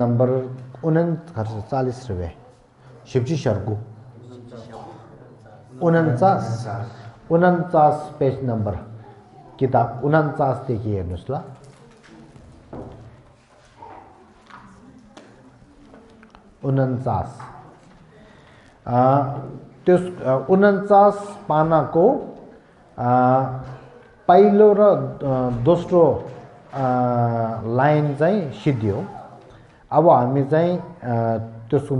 Number 39 रुपये Shivji शर्गु 49 page number किताब 49 देखि हेर्नुस् ल 49 त्यस 49 पानाको पहिलो र दोस्रो लाइन चाहिँ सिद्धियो अब हामी चाहिँ त्यसको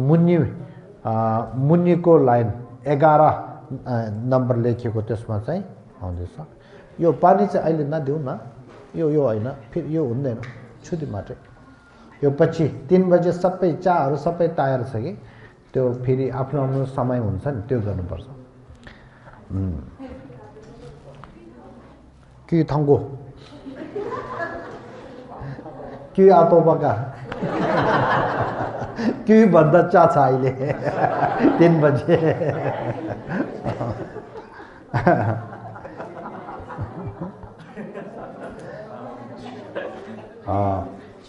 मुनिको लाइन 11 नम्बर लेखेको त्यसमा चाहिँ आउँदैछ यो पानी चाहिँ अहिले नदिउ न यो हैन फेरि यो हुँदैन छुदी मात्रै यो पछि 3 बजे सबै चाहरु सबै तयार छ कि त्यो फेरि आफ्नो आफ्नो समय हुन्छ नि त्यो गर्नुपर्छ कि थंगो कि आतोबका कि भन्दा चा छ अहिले 3 बजे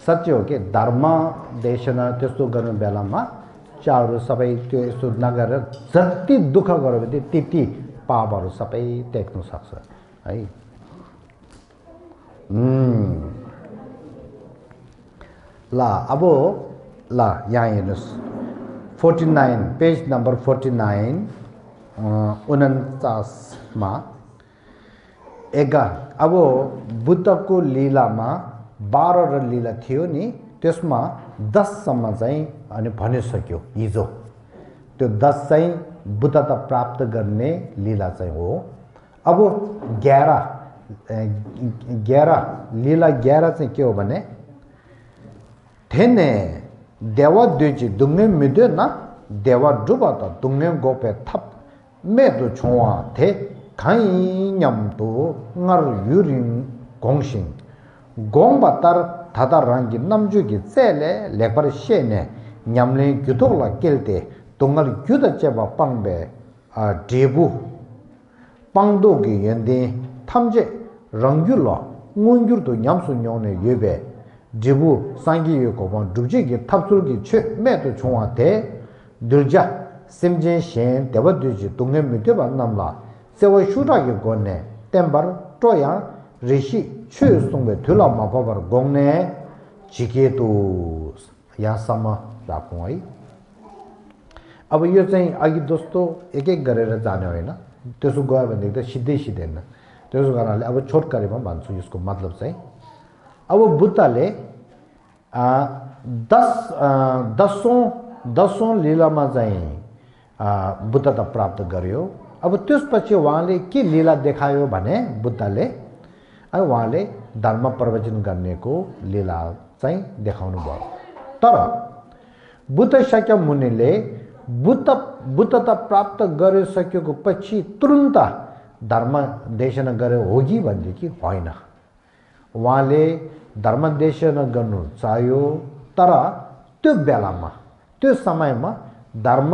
सत्य हो कि धर्म देशना त्यस्तो गर्ने बेलामा चाहरु सबै त्यो यस्तो नगरेर जति दुःख गर्यो भने त्यति पापहरु सबै टेक्नु सक्छ है ला अब ला यहाँ हेर्नुस् 49 पेज नम्बर 49 49 मा अब बुद्धको लीलामा 12 र लीला थियो नि त्यसमा 10 सम्म चाहिँ अनि भनिसक्यो हिजो त्यो 10 चाहिँ बुद्धता प्राप्त गर्ने लीला चाहिँ हो अब 11 लीला 11 चाहिँ के हो भने थेने देवा द्विजी दुंगे मिदे ना देवा डुबा त दुंगे गोपे थप मे तो छोवा थे खाई न्यम तो ngar yuring gongsing gong batar thada rangi namjugi tsele lekbar shene nyamle gyudogla kelte tongal gyuda cheba pangbe debu pangdogi yende tamje rangyulo ngungyurdo nyamsu nyone yebe debu sangi yoko dubjigi tapsulgi che meto chungwa te dirja simjen shen deba duji dunghe miteba namla sewa shuragi gone tembar toya rishi che sungbe thula mapabar gongne jiketu या सम्म राखौं है अब यो चाहिँ अघि दोस्तो एक एक गरेर जाने होइन त्यसो गयो भने त सिधै सिधैन त्यसो गर्नाले अब छोटकरीमा भन्छु यसको मतलब चाहिँ अब बुद्धले 10औं लीलामा चाहिँ बुद्धता प्राप्त गर्यो अब त्यसपछि उहाँले के लीला देखायो भने बुद्धले अब उहाँले धर्म प्रवचन गर्नेको लीला चाहिँ देखाउनु भयो तर बुद्ध शाक्य मुनिले बुद्धता प्राप्त गरिसकेको पछि तुरुन्त धर्म देशना गरे होगी भनेदेखि होइन उहाँले धर्म देशना गर्नु चाह्यो तर त्यो बेलामा त्यो समयमा धर्म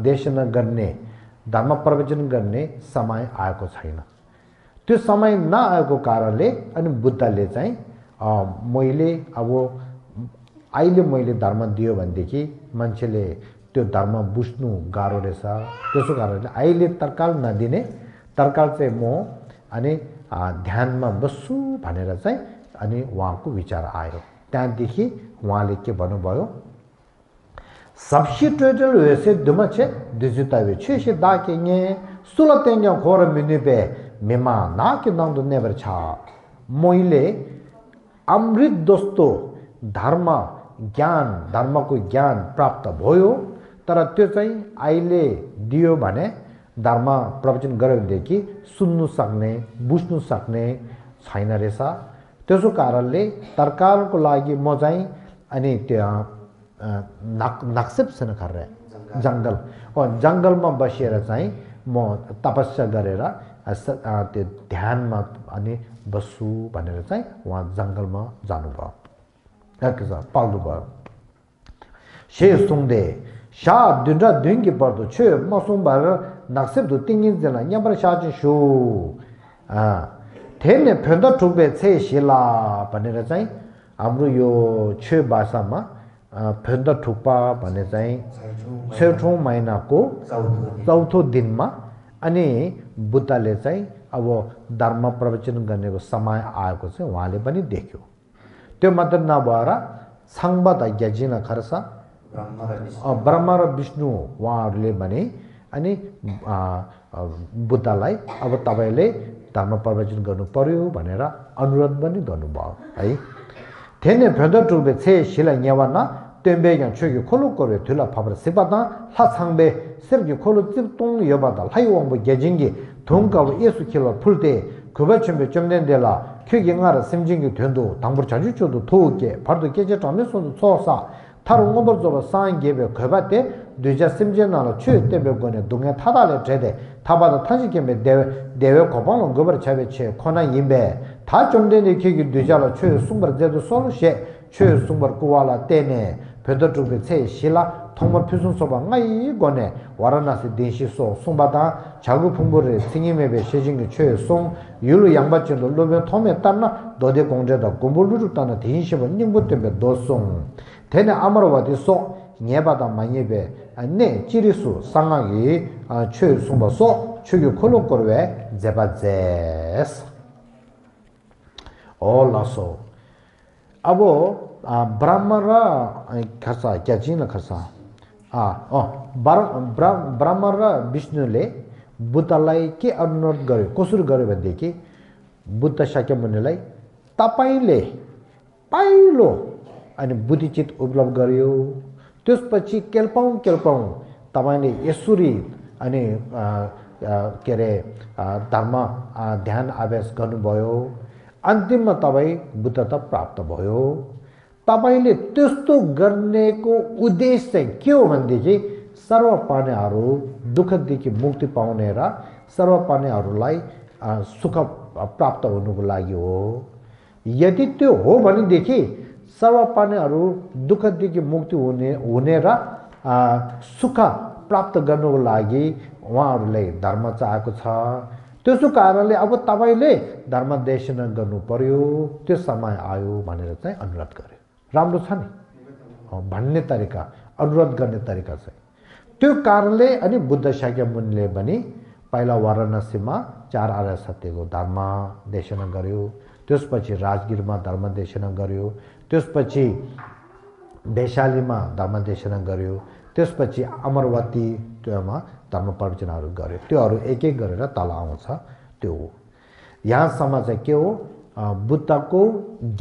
देशना गर्ने धर्म प्रवचन गर्ने समय आएको छैन त्यो समय नआएको कारणले अनि बुद्धले चाहिँ मैले अब अहिले मैले धर्म दियो भनेदेखि मान्छेले त्यो धर्म बुझ्नु गाह्रो रहेछ त्यसो कारणले अहिले तत्काल नदिने तत्काल चाहिँ म अनि ध्यानमा बस्छु भनेर चाहिँ अनि उहाँको विचार आयो त्यहाँदेखि उहाँले के भन्नुभयो सबस्टिट्युटल वेसे दुमचे दिजुतावे छेसे दाकेङे सुलतेङ खोर मिनिबे मेमा नाके नंदु नेबर छ मैले अमृत दोस्तो धर्म ज्ञान धर्मको ज्ञान प्राप्त भयो तर त्यो चाहिँ अहिले दियो भने धर्म प्रवचन गरेदेखि सुन्नु सक्ने बुझ्नु सक्ने छैन रहेछ त्यसो कारणले तर्कालको लागि म चाहिँ अनि त्यो नक्सेप छैन खरे जंगल जंगलमा बसेर चाहिँ म तपस्या गरेर त्यो ध्यानमा अनि बस्छु भनेर चाहिँ उहाँ जंगलमा जानुभयो पाल्नु भयो शे सुङदे शा दुन्डा दुङ्गी पर्दो छ मसुङ भएर नक्सेप दु तिङिन जना यहाँबाट साचे सो थेने फेन्दा ठुबे छे शिला भनेर चाहिँ हाम्रो यो छे भाषामा फेन्द ठुक्पा भन्ने चाहिँ छैठौँ महिनाको चौथो दिनमा अनि बुद्धले चाहिँ अब धर्म प्रवचन गर्नेको समय आएको चाहिँ उहाँले पनि देख्यो त्यो मात्र नभएर सांबद यजिन खर्सा ब्रह्म र विष्णु उहाँहरूले भने अनि बुद्धलाई अब तपाईले धर्म प्रवचन गर्नु पर्यो भनेर अनुरोध पनि गर्नुभयो है थेने फेन्द टुबे छे शिला न्यावाना Tembe yang chögi kholu korwe thula phabra sibata la sangbe sergi kholu tong yobada lai wongbo gejingi thongka yesu kilo phulte kuba chumbe chumden de la kyegi ngara simjingi thendo dangbur chaju chodo thoge pardo geje tamme so sosa taru ngobor zoba sangebe kubate duja simjena la chö tebe gone dunga thadale jede tabada tanjikembe dewe kopano gobar chabe che khona yimbe ta chumden de kyegi duja la chö sumbar zedo solo she chö sumbar kuwala tene 페더트루베 체 실라 통모 표준 소바 나이 고네 와라나시 대시소 송바다 자구 풍부를 승임에베 세징의 최송 유로 양바전도 로베 통에 땀나 너데 공제다 공부를 따나 대신심은 님부터베 도송 되네 아마로와디 소 녜바다 마녜베 안네 지리수 상하기 최송바소 최교 콜로코르베 제바제스 올라소 아보 ब्राह्मणरा खर्सा क्याचिन खर्सा ब्राह्मणरा विष्णुले बुद्धलाई के अनुरोध गर्यो कसरी गर्यो भनेदेखि बुद्ध शाक्यमुनिलाई तपाईले pilo अनि बुद्धिचित उपलब्ध गर्यो त्यसपछि केल्पाउँ तपाईले यसरी अनि के रे धर्म ध्यान अभ्यास गर्नुभयो अन्तिममा तपाई बुद्धता प्राप्त भयो तपाईले त्यस्तो गर्नेको उद्देश्य चाहिँ के हो भनेदेखि सर्वप्राणीहरू दुःखदेखि मुक्ति पाउने र सर्वप्राणीहरूलाई सुख प्राप्त हुनुको लागि हो यदि त्यो हो भनेदेखि सर्वप्राणीहरू दुःखदेखि मुक्ति हुने र सुख प्राप्त गर्नुको लागि उहाँहरूले धर्म चाहेको छ त्यसो कारणले अब तपाईले धर्म देशना गर्नु पर्यो त्यो समय आयो भनेर चाहिँ अनुरोध गर्यो राम्रो छ नि भन्ने तरिका अनुरोध गर्ने तरिका चाहिँ त्यो कारणले अनि बुद्ध शाक्यमुनिले पनि पहिला वाराणसीमा 4 आर्य सत्यको धर्म देशना गर्यो त्यसपछि राजगिरमा धर्म देशना गर्यो त्यसपछि वैशालीमा धर्म देशना गर्यो त्यसपछि अमरवतीमा धर्म प्रवचनहरू गर्यो त्योहरू एक एक गरेर तल आउँछ त्यो यहाँसम्म चाहिँ के हो बुद्धको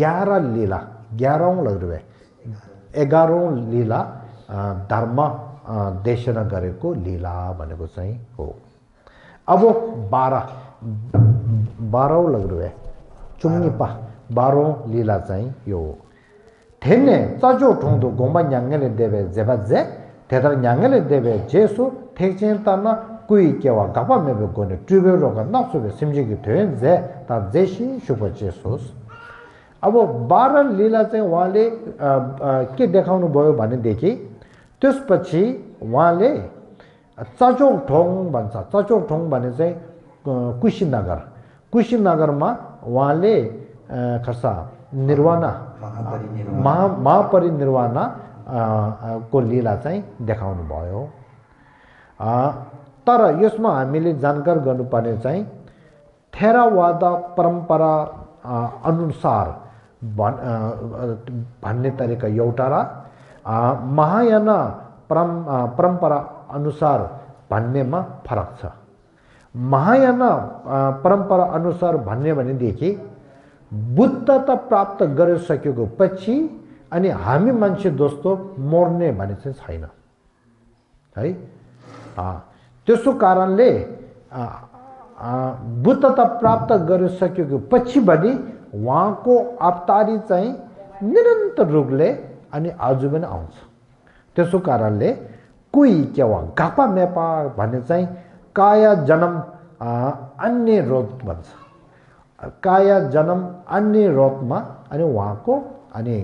11 लीला 11औं लग्रवे 11औं लीला धर्म देशना गरेको लीला भनेको चाहिँ हो अब 12औं लग्रवे चुम्निपा 12औं लीला चाहिँ यो थेने चाजो ठोंदो गोम्बा न्याङले देवे जेबाजे तेदर न्याङले देवे जेसु ठेकचेन ताना कुई केवा गापा मेबे गोने ट्रिबे रोगा नासुबे सिमजिगी थेन जे ता जेशी सुपर जेसुस अब 12 लीला चाहिँ उहाँले के देखाउनु भयो भनेदेखि त्यसपछि उहाँले चाचोक ठोङ भन्छ चाचोक ठोङ भने चाहिँ कुशीनगरमा उहाँले खर्सा निर्वाणा महापरिनिर्वाणा को लीला चाहिँ देखाउनु भयो तर यसमा हामीले जानकार गर्नुपर्ने चाहिँ थेरावाद परम्परा अनुसार भन्ने तरिका एउटा र महायान परम्परा अनुसार भन्नेमा फरक छ महायान परम्परा अनुसार भन्ने भनेदेखि बुद्धता प्राप्त गरिसकेको पछि अनि हामी मान्छे दोस्तो मर्ने भने चाहिँ छैन है त्यसो कारणले बुद्धता प्राप्त गरिसकेको पछि पनि उहाँको अवतारी चाहिँ निरन्तर रूपले अनि आज पनि आउँछ त्यसो कारणले कोही के वा गापा मेपा भन्ने चाहिँ काया जन्म अन्य रोध भन्छ काया जन्म अन्य रोधमा अनि उहाँको अनि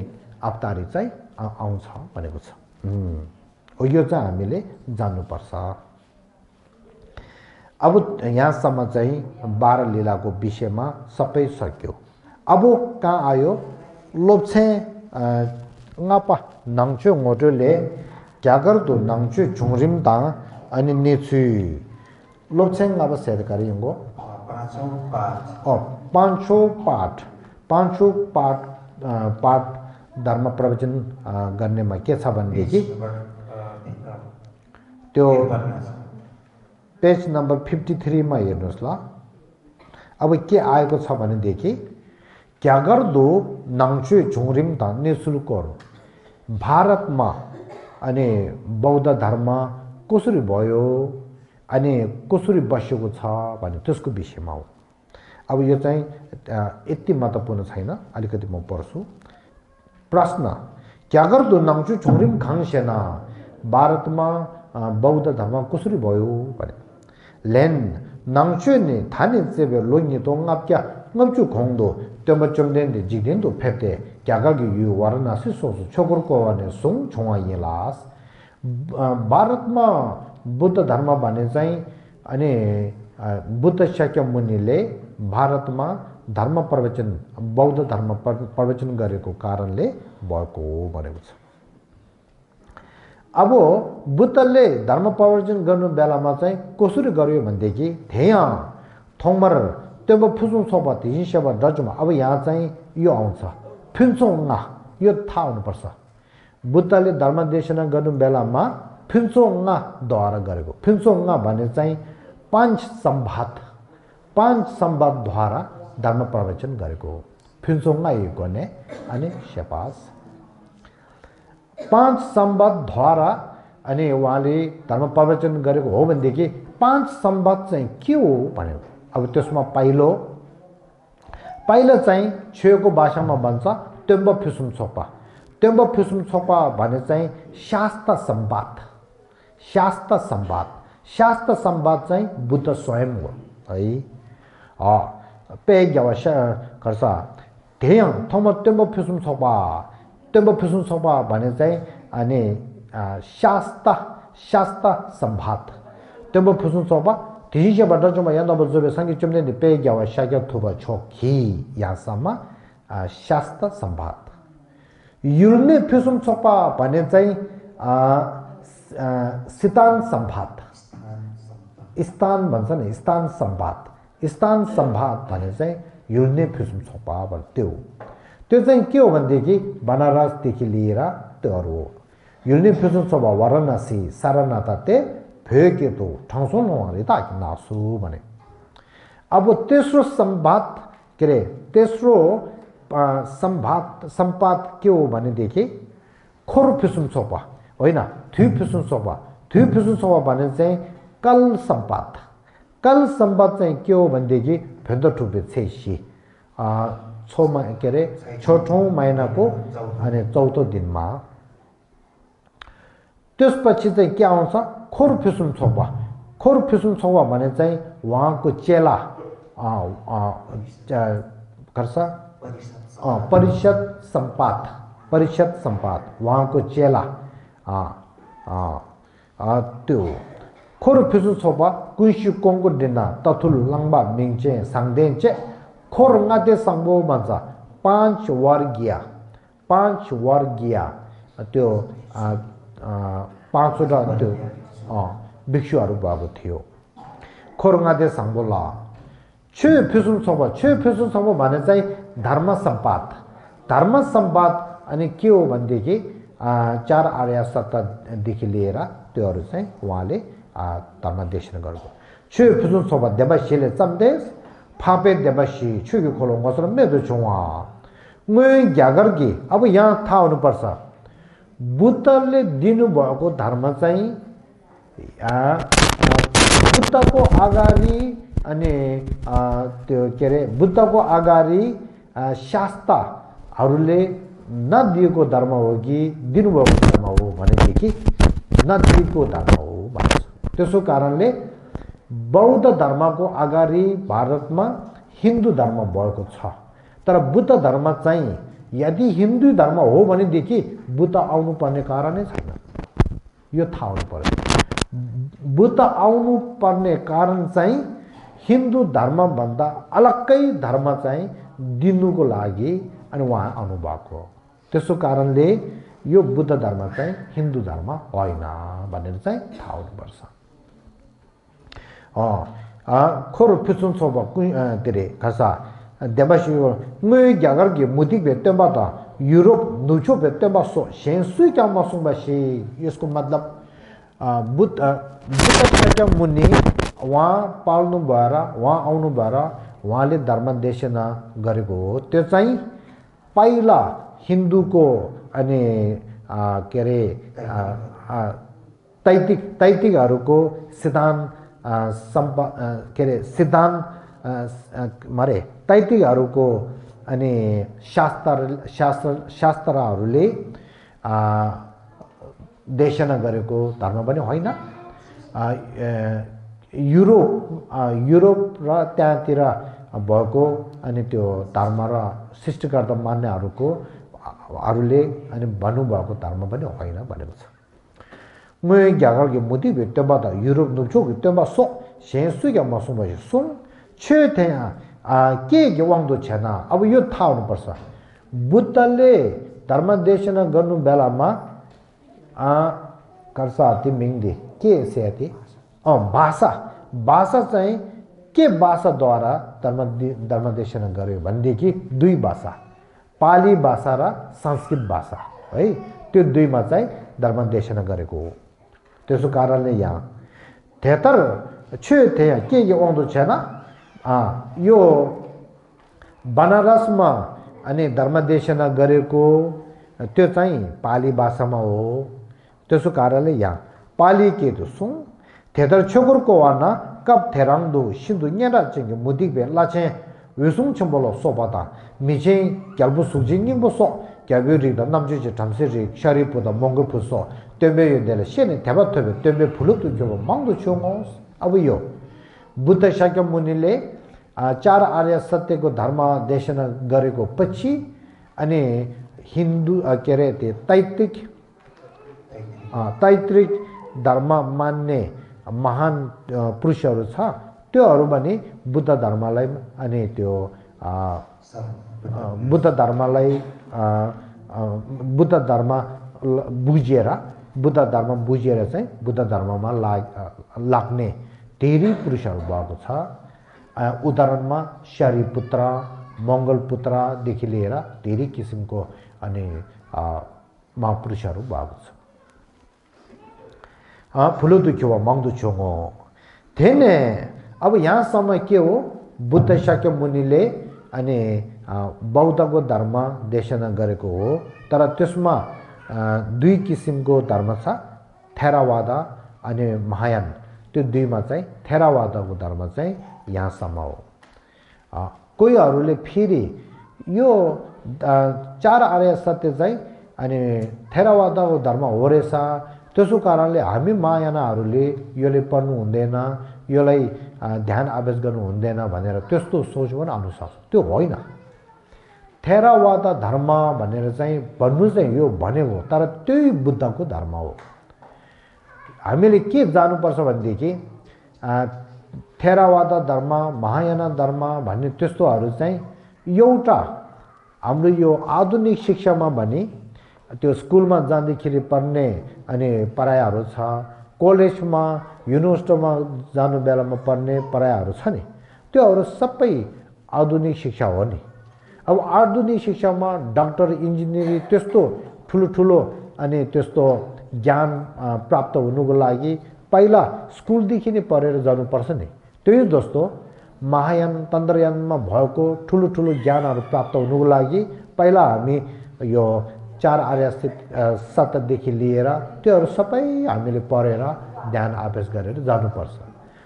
अवतारी चाहिँ आउँछ भनेको छ यो चाहिँ हामीले जान्नुपर्छ अब यहाँसम्म चाहिँ 12 लीलाको विषयमा सबै सक्यो अब कहाँ आयो लोप्छे ngapa nangchu ngotole gyagardo nangchu chungrimda ani nechu lobcheng ngaba sed kari yungo pancho पाठ धर्म प्रवचन गर्नेमा के छ भनेदेखि त्यो पेज नम्बर 53 मा हेर्नुस् ल अब के आएको छ भनेदेखि क्यागर्दो नाङचु झुङरिम धान्ने सुरु गर्नु भारतमा अनि बौद्ध धर्म कसरी भयो अनि कसरी बसेको छ भने त्यसको विषयमा हो अब यो चाहिँ यति महत्त्वपूर्ण छैन अलिकति म पढ्छु प्रश्न क्यागर्दो नाङचु झुङरिम खाङसेना भारतमा बौद्ध धर्म कसरी भयो भने लेन नाङचु नि थानि सेबे लोनि तो ngapkya ngapchu khongdo temba chomden de jigden do phete kyagagi yu waranasi sosu chokor ko ane sung chonga yelas भारतमा बुद्ध धर्म भने चाहिँ अनि बुद्ध शाक्यमुनिले भारतमा धर्म प्रवचन बौद्ध धर्म प्रवचन गरेको कारणले भएको भनेको छ अब बुद्धले धर्म प्रवचन गर्नु बेलामा चाहिँ कसरी गर्यो भनेदेखि धेया थोमर तेब फुसुङ सोबा तिन सेवा दजमा अब यहाँ चाहिँ यो आउँछ फिन्सोङा यो थाहा हुनुपर्छ बुद्धले धर्म देशना गर्नु बेलामा फिन्सोङा द्वारा गरेको फिन्सोङा भने चाहिँ पाँच संवाद द्वारा धर्म प्रवचन गरेको फिन्सोङा यो गर्ने अनि शेपास पाँच संवाद द्वारा अनि उहाँले धर्म प्रवचन गरेको हो भनेदेखि पाँच संवाद चाहिँ के हो भन्यो अब त्यसमा पहिलो चाहिँ छेउको भाषामा भन्छ तेम्ब फिसुम सोपा भने चाहिँ शास्त्र संवाद चाहिँ बुद्ध स्वयं हो है पेग्यावशा खर्सा धेयं थम तेम्ब फिसुम सोपा भने चाहिँ अनि शास्त्र संवाद तेम्ब फिसुम सोपा तिहिसेबाट जम्मा यान्दा बजबे संगि चुम्ने नि पेग्यावशा क्या थुबा छोखी यासमा शास्त्र संवाद युल्ने फिसुम सोपा भने चाहिँ सितान संवाद स्थान भन्छ नि स्थान संवाद भने चाहिँ युल्ने फिसुम सोपा भन्थ्यो त्यो चाहिँ के हो भनेदेखि बनारस देखि लिएर त्योहरू हो युल्ने फिसुम सोपा वाराणसी सारनाथते भेकेतो ठाउँसो नहरे त नासु भने अब तेस्रो संवाद के रे तेस्रो संवाद के हो भनेदेखि खोर फिसुम सोपा होइन थ्यु फिसुम सोपा भने चाहिँ कल संवाद चाहिँ के हो भनेदेखि भेन्द टुबे छेसी के रे छोटौं महिनाको अनि चौथो दिनमा त्यसपछि चाहिँ के आउँछ खोर फिसुम सोपा भने चाहिँ उहाँको चेला परिषद संपात उहाँको चेला त्यो खोर फिसुम सोपा कुइसु कोंगु दिना तथुल लंगबा मिङचे सांगदेनचे खोर ngate संगबो भन्छ पाँच वर्गीय त्यो पाँचवटा त्यो भिक्षुहरू भएको थियो खोर ngate संगबोला छे फिसुम सोपा भने चाहिँ धर्म संवाद अनि के हो भनेदेखि चार आर्य सत्तादेखि लिएर त्योहरू चाहिँ उहाँले धर्म देशना गरेको छे फिसुम सोपा देवशीले चम्देश फापे देवशी छुकी खोलो गसर मेदो छुवा मै ग्यागरगी अब यहाँ थाहा हुनुपर्छ बुद्धले दिनुभएको धर्म चाहिँ बुद्धको अगाडि अनि त्यो के रे बुद्धको अगाडि शास्त्रहरूले नदिएको धर्म हो कि दिनुभएको धर्म हो भनेदेखि नदिएको धर्म हो भन्छ त्यसो कारणले बौद्ध धर्मको अगाडि भारतमा हिन्दू धर्म भएको छ तर बुद्ध धर्म चाहिँ यदि हिन्दू धर्म हो भनेदेखि बुद्ध आउनु पर्ने कारणै छैन यो थाहा हुनु पर्यो बुद्ध आउनु पर्ने कारण चाहिँ हिन्दू धर्म भन्दा अलग्गै धर्म चाहिँ दिनुको लागि अनि उहाँ आउनु भएको त्यसो कारणले यो बुद्ध धर्म चाहिँ हिन्दू धर्म होइन भनेर चाहिँ थाहा हुनुपर्छ खोर फिचुन सोबा तेरे खसा देबाशी ngui gyagar gi mudik be temba da Europe nucho be temba so shen sui kya masung ba shi इसको मतलब बुद्ध मुनि वहाँ पाल्नु भएर वहाँ आउनु भएर उहाँले धर्म देशना गरेको हो त्यो चाहिँ पहिला हिन्दूको अनि के अरे तैतिकहरूको सिद्धान्त के अरे सिद्धान्त मारे तैतिकहरूको अनि शास्त्रहरूले देशना गरेको धर्म पनि होइन युरोप र त्यहाँतिर भएको अनि त्यो धर्म र सृष्टिकर्ता मान्नेहरूले अनि भन्नुभएको धर्म पनि होइन भनेको छ मै ग्यागरको मुदी भेट्टबाट युरोप नुचो भेट्टमा सो सेन्सुगा मसु भए सुन छे के वाङ्दो छैन अब यो थाहा हुनुपर्छ बुद्धले धर्म देशना गर्नु बेलामा कर्साती मिङदे के सेती भाषा चाहिँ के भाषाद्वारा धर्म देशना गर्यो भनेदेखि दुई भाषा पाली भाषा र संस्कृत भाषा है त्यो दुईमा चाहिँ धर्म देशना गरेको हो त्यसो कारणले यहाँ 73 छे थे के आउँदो छैन यो बनारसमा अनि धर्म देशना गरेको त्यो चाहिँ पाली भाषामा हो त्यसो कारणले यहाँ पाली के तो सुन थेदर छोगरको वाना कब थेराङदो सिन्दु न्यारा चाहिँ मुदिक बे लाचे विसुङ छम्बलो सोपाता मिचे क्यालबु सुजिङि बसो क्याबुरि द नामजे जे थामसे रि शरीफ द मंगो फुसो तेबे यदेले शेने थेबा थबे तेबे फुलुक जो मंगदो छोङोस अब यो बुद्ध शाक्य मुनिले चार आर्य सत्यको धर्म देशना गरेको पछि अनि हिन्दू के रे ते तैत्रिक धर्म मान्ने महान पुरुषहरू छ त्योहरू पनि बुद्ध धर्मलाई अनि त्यो बुद्ध धर्मलाई बुद्ध धर्म बुझेर चाहिँ बुद्ध धर्ममा लाग्ने धेरै पुरुषहरू भएको छ उदाहरणमा शरीपुत्र मङ्गलपुत्रदेखि लिएर धेरै किसिमको अनि महापुरुषहरू भएको छ फुलु दुख्यो मङ्दु छोङो थेने अब यहाँसम्म के हो बुद्ध शाक्य मुनिले अनि बौद्धको धर्म देशना गरेको हो तर त्यसमा दुई किसिमको धर्म छ थेरावाद अनि महायान त्यो दुईमा चाहिँ थेरावादको धर्म चाहिँ यहाँसम्म हो कोहीहरूले फेरि यो चार आर्य सत्य चाहिँ अनि थेरावादको धर्म हो रहेछ त्यसो कारणले हामी महायानहरूले योले पढ्नु हुँदैन योलाई ध्यान आवेश गर्नु हुँदैन भनेर त्यस्तो सोच पनि आउन सक्छ त्यो होइन थेरावाद धर्म भनेर चाहिँ भन्नु चाहिँ यो भनेको तर त्यही बुद्धको धर्म हो हामीले के जानुपर्छ भनेदेखि थेरावाद धर्म महायान धर्म भन्ने त्यस्तोहरू चाहिँ एउटा हाम्रो यो आधुनिक शिक्षामा भने त्यो स्कुलमा जाँदाखेरि पढ्ने अनि पढाइहरू छ कलेजमा युनिभर्सिटीमा जानु बेलामा पढ्ने पढाइहरू छ नि त्योहरू सबै आधुनिक शिक्षा हो नि अब आधुनिक शिक्षामा डाक्टर इन्जिनियरिङ त्यस्तो ठुलो अनि त्यस्तो ज्ञान प्राप्त हुनुको लागि पहिला स्कुलदेखि नै पढेर जानुपर्छ नि त्यही जस्तो महायान तन्त्रयानमा भएको ठुलो ज्ञानहरू प्राप्त हुनुको लागि पहिला हामी यो चार आर्य सत्यदेखि लिएर त्योहरू सबै हामीले पढेर ध्यान आवेश गरेर जानुपर्छ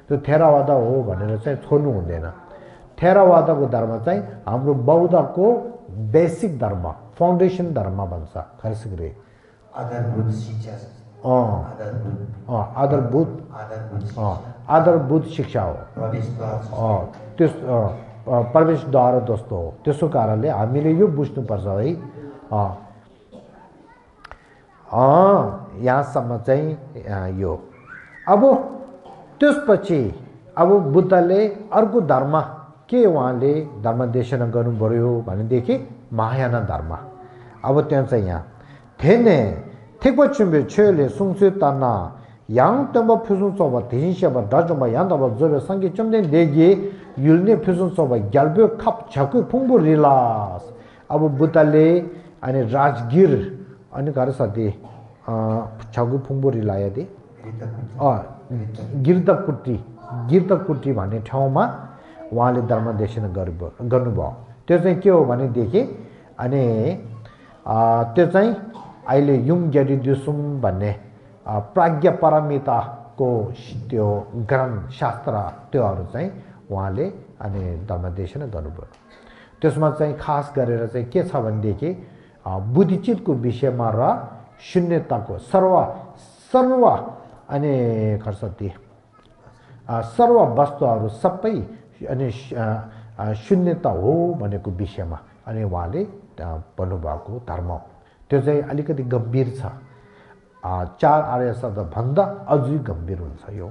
त्यो थेरावाद हो भनेर चाहिँ छोड्नु हुँदैन थेरावादको धर्म चाहिँ हाम्रो बौद्धको बेसिक धर्म फाउन्डेसन धर्म भन्छ खास गरी आधारभूत शिक्षा हो त्यस प्रवेशद्वार जस्तो हो त्यसो कारणले हामीले यो बुझ्नुपर्छ है यहाँसम्म चाहिँ यो अब त्यसपछि अब बुद्धले अर्को धर्म के उहाँले धर्म देशना गर्नु पर्यो भनेदेखि महायान धर्म अब त्यहाँ चाहिँ यहाँ थेने थेक्वा चुम्बे छेले सुङसु ताना yang temba phusun soba tishin sheba dajomba yang daba zobe sangi chomden degi yulne phusun soba gyalbe khap chaku phungbu rilas abu butale ani rajgir ani karasati chaku phungbu rilaya di गिर्दकुटी भन्ने ठाउँमा उहाँले धर्मदेशन गर्नुभयो त्यो चाहिँ के हो भने देखि अनि त्यो चाहिँ अहिले युङ गेडिजुसुम भन्ने प्राज्ञ पारमिताको त्यो ग्रन्थ शास्त्र त्योहरू चाहिँ उहाँले अनि धर्मदेशन गर्नुभयो त्यसमा चाहिँ खास गरेर चाहिँ के छ भनेदेखि बुद्धिचितको विषयमा र शून्यताको सर्व अनि खर्सती सर्व वस्तुहरू सबै अनि शून्यता हो भनेको विषयमा अनि उहाँले भन्नुभएको धर्म त्यो चाहिँ अलिकति गम्भीर छ चार आर्य शब्द भन्दा अझै गम्भीर हुन्छ यो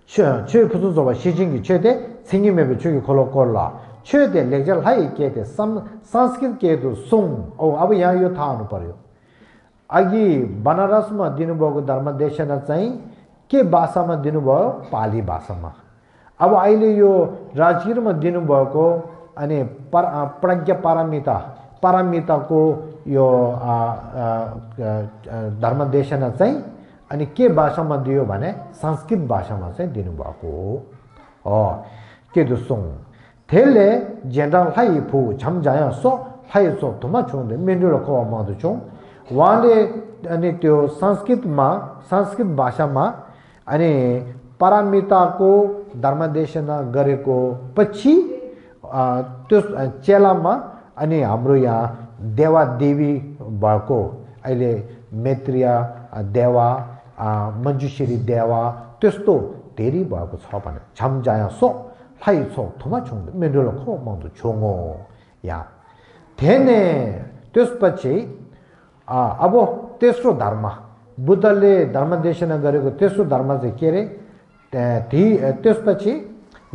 छे फुसु जब सिजिङि छेते सिङिमेबे छुगि खोलो कोला छेते लेक्चर हाइ केते संस्कृत केतु सुङ ओ अब यहाँ यो थाहा हुनु पर्यो अघि बनारसमा दिनुभएको धर्मदेशन चाहिँ के भाषामा दिनुभयो पाली भाषामा अब अहिले यो राजगिरमा दिनुभएको अनि प्रज्ञा पारमिताको यो धर्मदेशन चाहिँ अनि के भाषामा दियो भने संस्कृत भाषामा चाहिँ दिनुभएको हो के दोसों थेले जनरल हाइ फु छमजाया सो हाइ सो थुमा छुंदे मेन्डुलो को मादु छु उहाँले अनि त्यो संस्कृत भाषामा अनि पारमिताको धर्मदेशन गरेको पछि त्यो चेलामा अनि हाम्रो यहाँ देवा देवी भएको अहिले मैत्रिया देवा मञ्जुश्री देवा त्यस्तो धेरै भएको छ भने छमजाया सो हाइ सो थुमा छुंदे मेन्डुलो को मादु छुङो या थेने त्यसपछि अब तेस्रो धर्म बुद्धले धर्मदेशन गरेको तेस्रो धर्म चाहिँ के रे त्यसपछि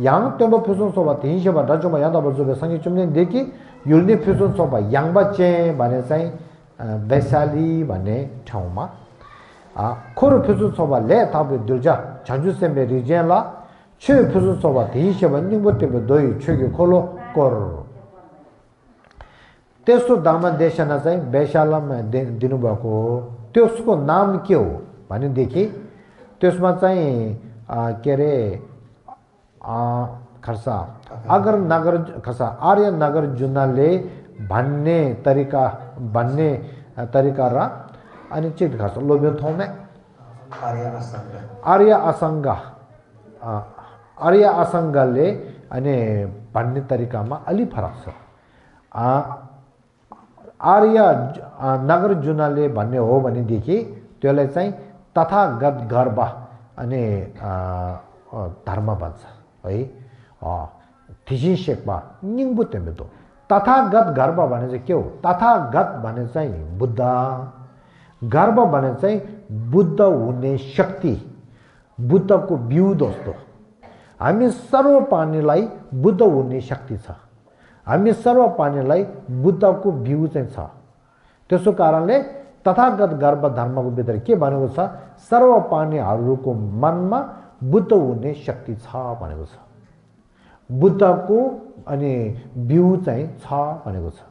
याङ तेबो फुसुन सोबा तिनसेबा दजोमा यादा बजुबे सँगै चुम्ने देखि युल्ने फुसुन सोबा याङबा चे भने चाहिँ वैशाली भन्ने ठाउँमा खोरो फुसुन सोबा ले थाबे दुर्जा छन्जुसेमे रिजेला छे फुसुन सोबा तिनसेबा निबोतेबे दोइ छुगे खोलो कोर तेस्रो धर्मदेशन चाहिँ वैशालामा दिनुभएको हो त्यसको नाम के हो भनेदेखि त्यसमा चाहिँ के रे खर्सा अगर नगर खर्सा आर्य नगर जुनाले भन्ने तरिका र अनि चित खर्सा लोभ्यो थौमे आर्य असंगले अनि भन्ने तरिकामा अलि फरक छ आर्य नगर जुनाले भन्ने हो भनेदेखि त्यसलाई चाहिँ तथागत गर्भ अनि धर्म भन्छ है थिसिन शेक्पा निङबु तेमेदो तथागत गर्भ भने चाहिँ के हो तथागत भने चाहिँ बुद्ध गर्भ भने चाहिँ बुद्ध हुने शक्ति बुद्धको बिउ दोस्तो हामी सर्व प्राणीलाई बुद्ध हुने शक्ति छ हामी सर्व प्राणीलाई बुद्धको बिउ चाहिँ छ त्यसो कारणले तथागत गर्भ धर्मको भित्र के भनेको छ सर्व प्राणीहरूको मनमा बुद्ध हुने शक्ति छ भनेको छ बुद्धको अनि बिउ चाहिँ छ भनेको छ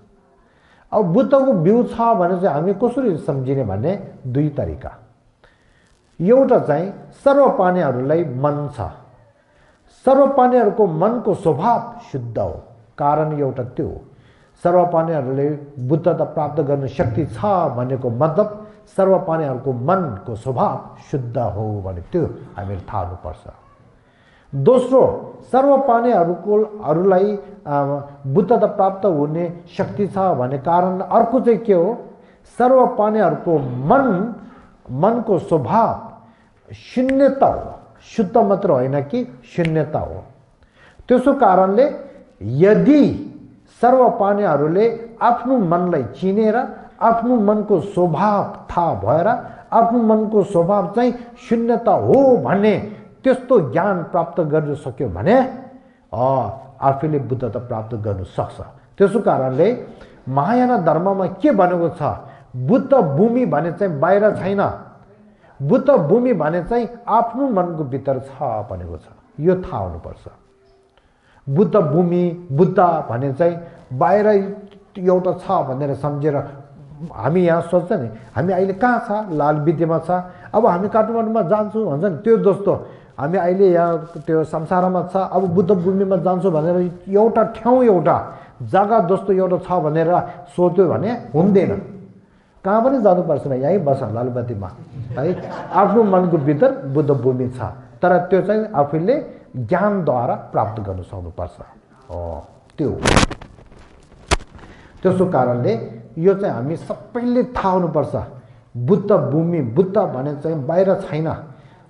अब बुद्धको बिउ छ भने चाहिँ हामी कसरी सम्झिने भने दुई तरिका एउटा चाहिँ सर्व प्राणीहरूलाई मन छ सर्व प्राणीहरूको मनको स्वभाव शुद्ध हो कारण एउटा त्यो सर्व प्राणीहरूले बुद्धता प्राप्त गर्ने शक्ति छ भनेको मतलब सर्व प्राणीहरूको मनको स्वभाव शुद्ध हो भने त्यो हामीले थाहा हुनुपर्छ दोस्रो सर्व प्राणीहरूलाई बुद्धता प्राप्त हुने शक्ति छ भन्ने कारण अर्को चाहिँ के हो सर्व प्राणीहरूको मनको स्वभाव शून्यता हो शुद्ध मात्र होइन कि शून्यता हो त्यसो कारणले यदि सर्व प्राणीहरूले आफ्नो मनलाई चिनेर आफ्नो मनको स्वभाव थाहा भएर आफ्नो मनको स्वभाव चाहिँ शून्यता हो भन्ने त्यस्तो ज्ञान प्राप्त गर्न सक्यो भने आफूले बुद्धता प्राप्त गर्न सक्छ त्यसो कारणले महायान धर्ममा के भनेको छ बुद्ध भूमि भने चाहिँ बाहिर छैन बुद्ध भूमि भने चाहिँ आफ्नो मनको भित्र छ भनेको छ यो थाहा हुनुपर्छ बुद्ध भूमि बुद्ध भने चाहिँ बाहिर एउटा छ भनेर सम्झेर हामी यहाँ सोच्छ नि हामी अहिले कहाँ छ लाल विद्यामा छ अब हामी काठमाडौँमा जान्छौँ भन्छ नि त्यो जस्तो हामी अहिले यहाँ त्यो संसारमा छ अब बुद्ध भूमिमा जान्छु भनेर एउटा ठाउँ एउटा जग्गा जस्तो एउटा छ भनेर सोच्यो भने हुँदैन कहाँ पनि जानुपर्छ यहीँ बस लालबत्तीमा है आफ्नो मनको भित्र बुद्ध भूमि छ तर त्यो चाहिँ आफूले ज्ञानद्वारा प्राप्त गर्न सक्नुपर्छ त्यो त्यसो कारणले यो चाहिँ हामी सबैले थाहा हुनुपर्छ बुद्ध भूमि बुद्ध भने चाहिँ बाहिर छैन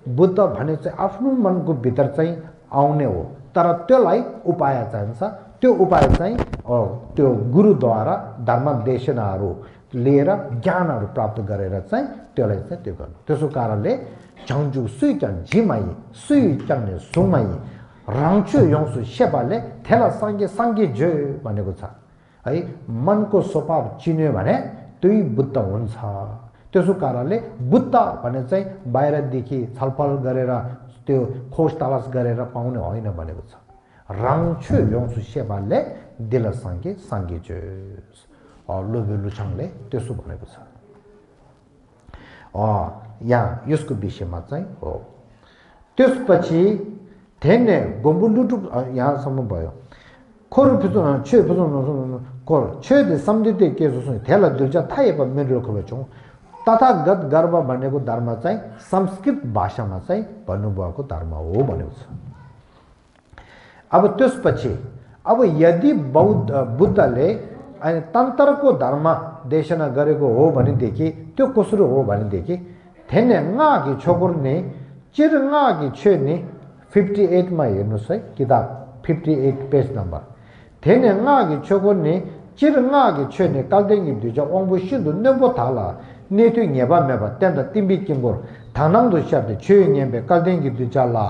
बुद्ध भने चाहिँ आफ्नो मनको भित्र चाहिँ आउने हो तर त्यसलाई उपाय चाहिन्छ त्यो उपाय चाहिँ त्यो गुरुद्वारा धर्मदेशनाहरू लिएर ज्ञानहरू प्राप्त गरेर चाहिँ त्यसलाई चाहिँ त्यो गर्नु त्यसो कारणले झन्जु सुइचन झिमाई सुइचन सुमाई रङ्छु यौसु शेपाले थेला सँगे सँगे जो भनेको छ है मनको स्वभाव चिन्यो भने त्यही बुद्ध हुन्छ त्यसो कारणले बुद्ध भने चाहिँ बाहिरदेखि छलफल गरेर त्यो खोज तलास गरेर पाउने होइन भनेको छ रङ्छु यौसु शेपाले दिल सँगे सँगे जो लोभे लुछाङले त्यसो भनेको छ यहाँ यसको विषयमा चाहिँ हो त्यसपछि थेने गोम्बुलुटु यहाँसम्म भयो खोरु फिचो छे फिचो कोर छे दे सम्झिते के जसो थेला दुल्चा थाहे पर मेरो खबेछौँ तथागत गर्व भनेको धर्म चाहिँ संस्कृत भाषामा चाहिँ भन्नुभएको धर्म हो भनेको छ अब त्यसपछि अब यदि बुद्धले अनि तन्त्रको धर्म देशना गरेको हो भनेदेखि त्यो कसरी हो भनेदेखि थेने ngaकी छोकर्ने चिर ngaकी छेने 58 मा हेर्नुस् है किताब 58 पेज नम्बर थेने ngaकी छोकर्ने चिर ngaकी छेने कालदेङी दुजा ओंबु सिदु नेबो थाला नेतु न्यबा मेबा तेन्द तिम्बी किम्बोर थानाङ दुशाते छे न्यबे कालदेङी दुजाला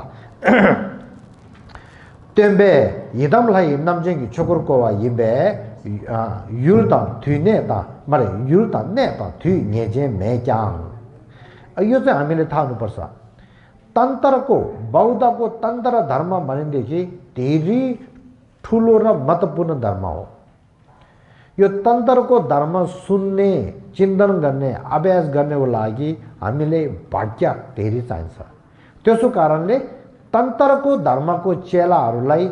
템베 이담라이 남쟁이 초거고와 이베 율당 뒤내다 말에 율당 내다 뒤 예제 매장 요새 हामीले थाहा हुनुपर्छ तन्त्रको बौद्धको तन्त्र धर्म भनेदेखि धेरै ठुलो र महत्त्वपूर्ण धर्म हो यो तन्त्रको धर्म सुन्ने चिन्तन गर्ने अभ्यास गर्नको लागि हामीले भाग्य धेरै चाहिन्छ त्यसो कारणले तन्त्रको धर्मको चेलाहरूलाई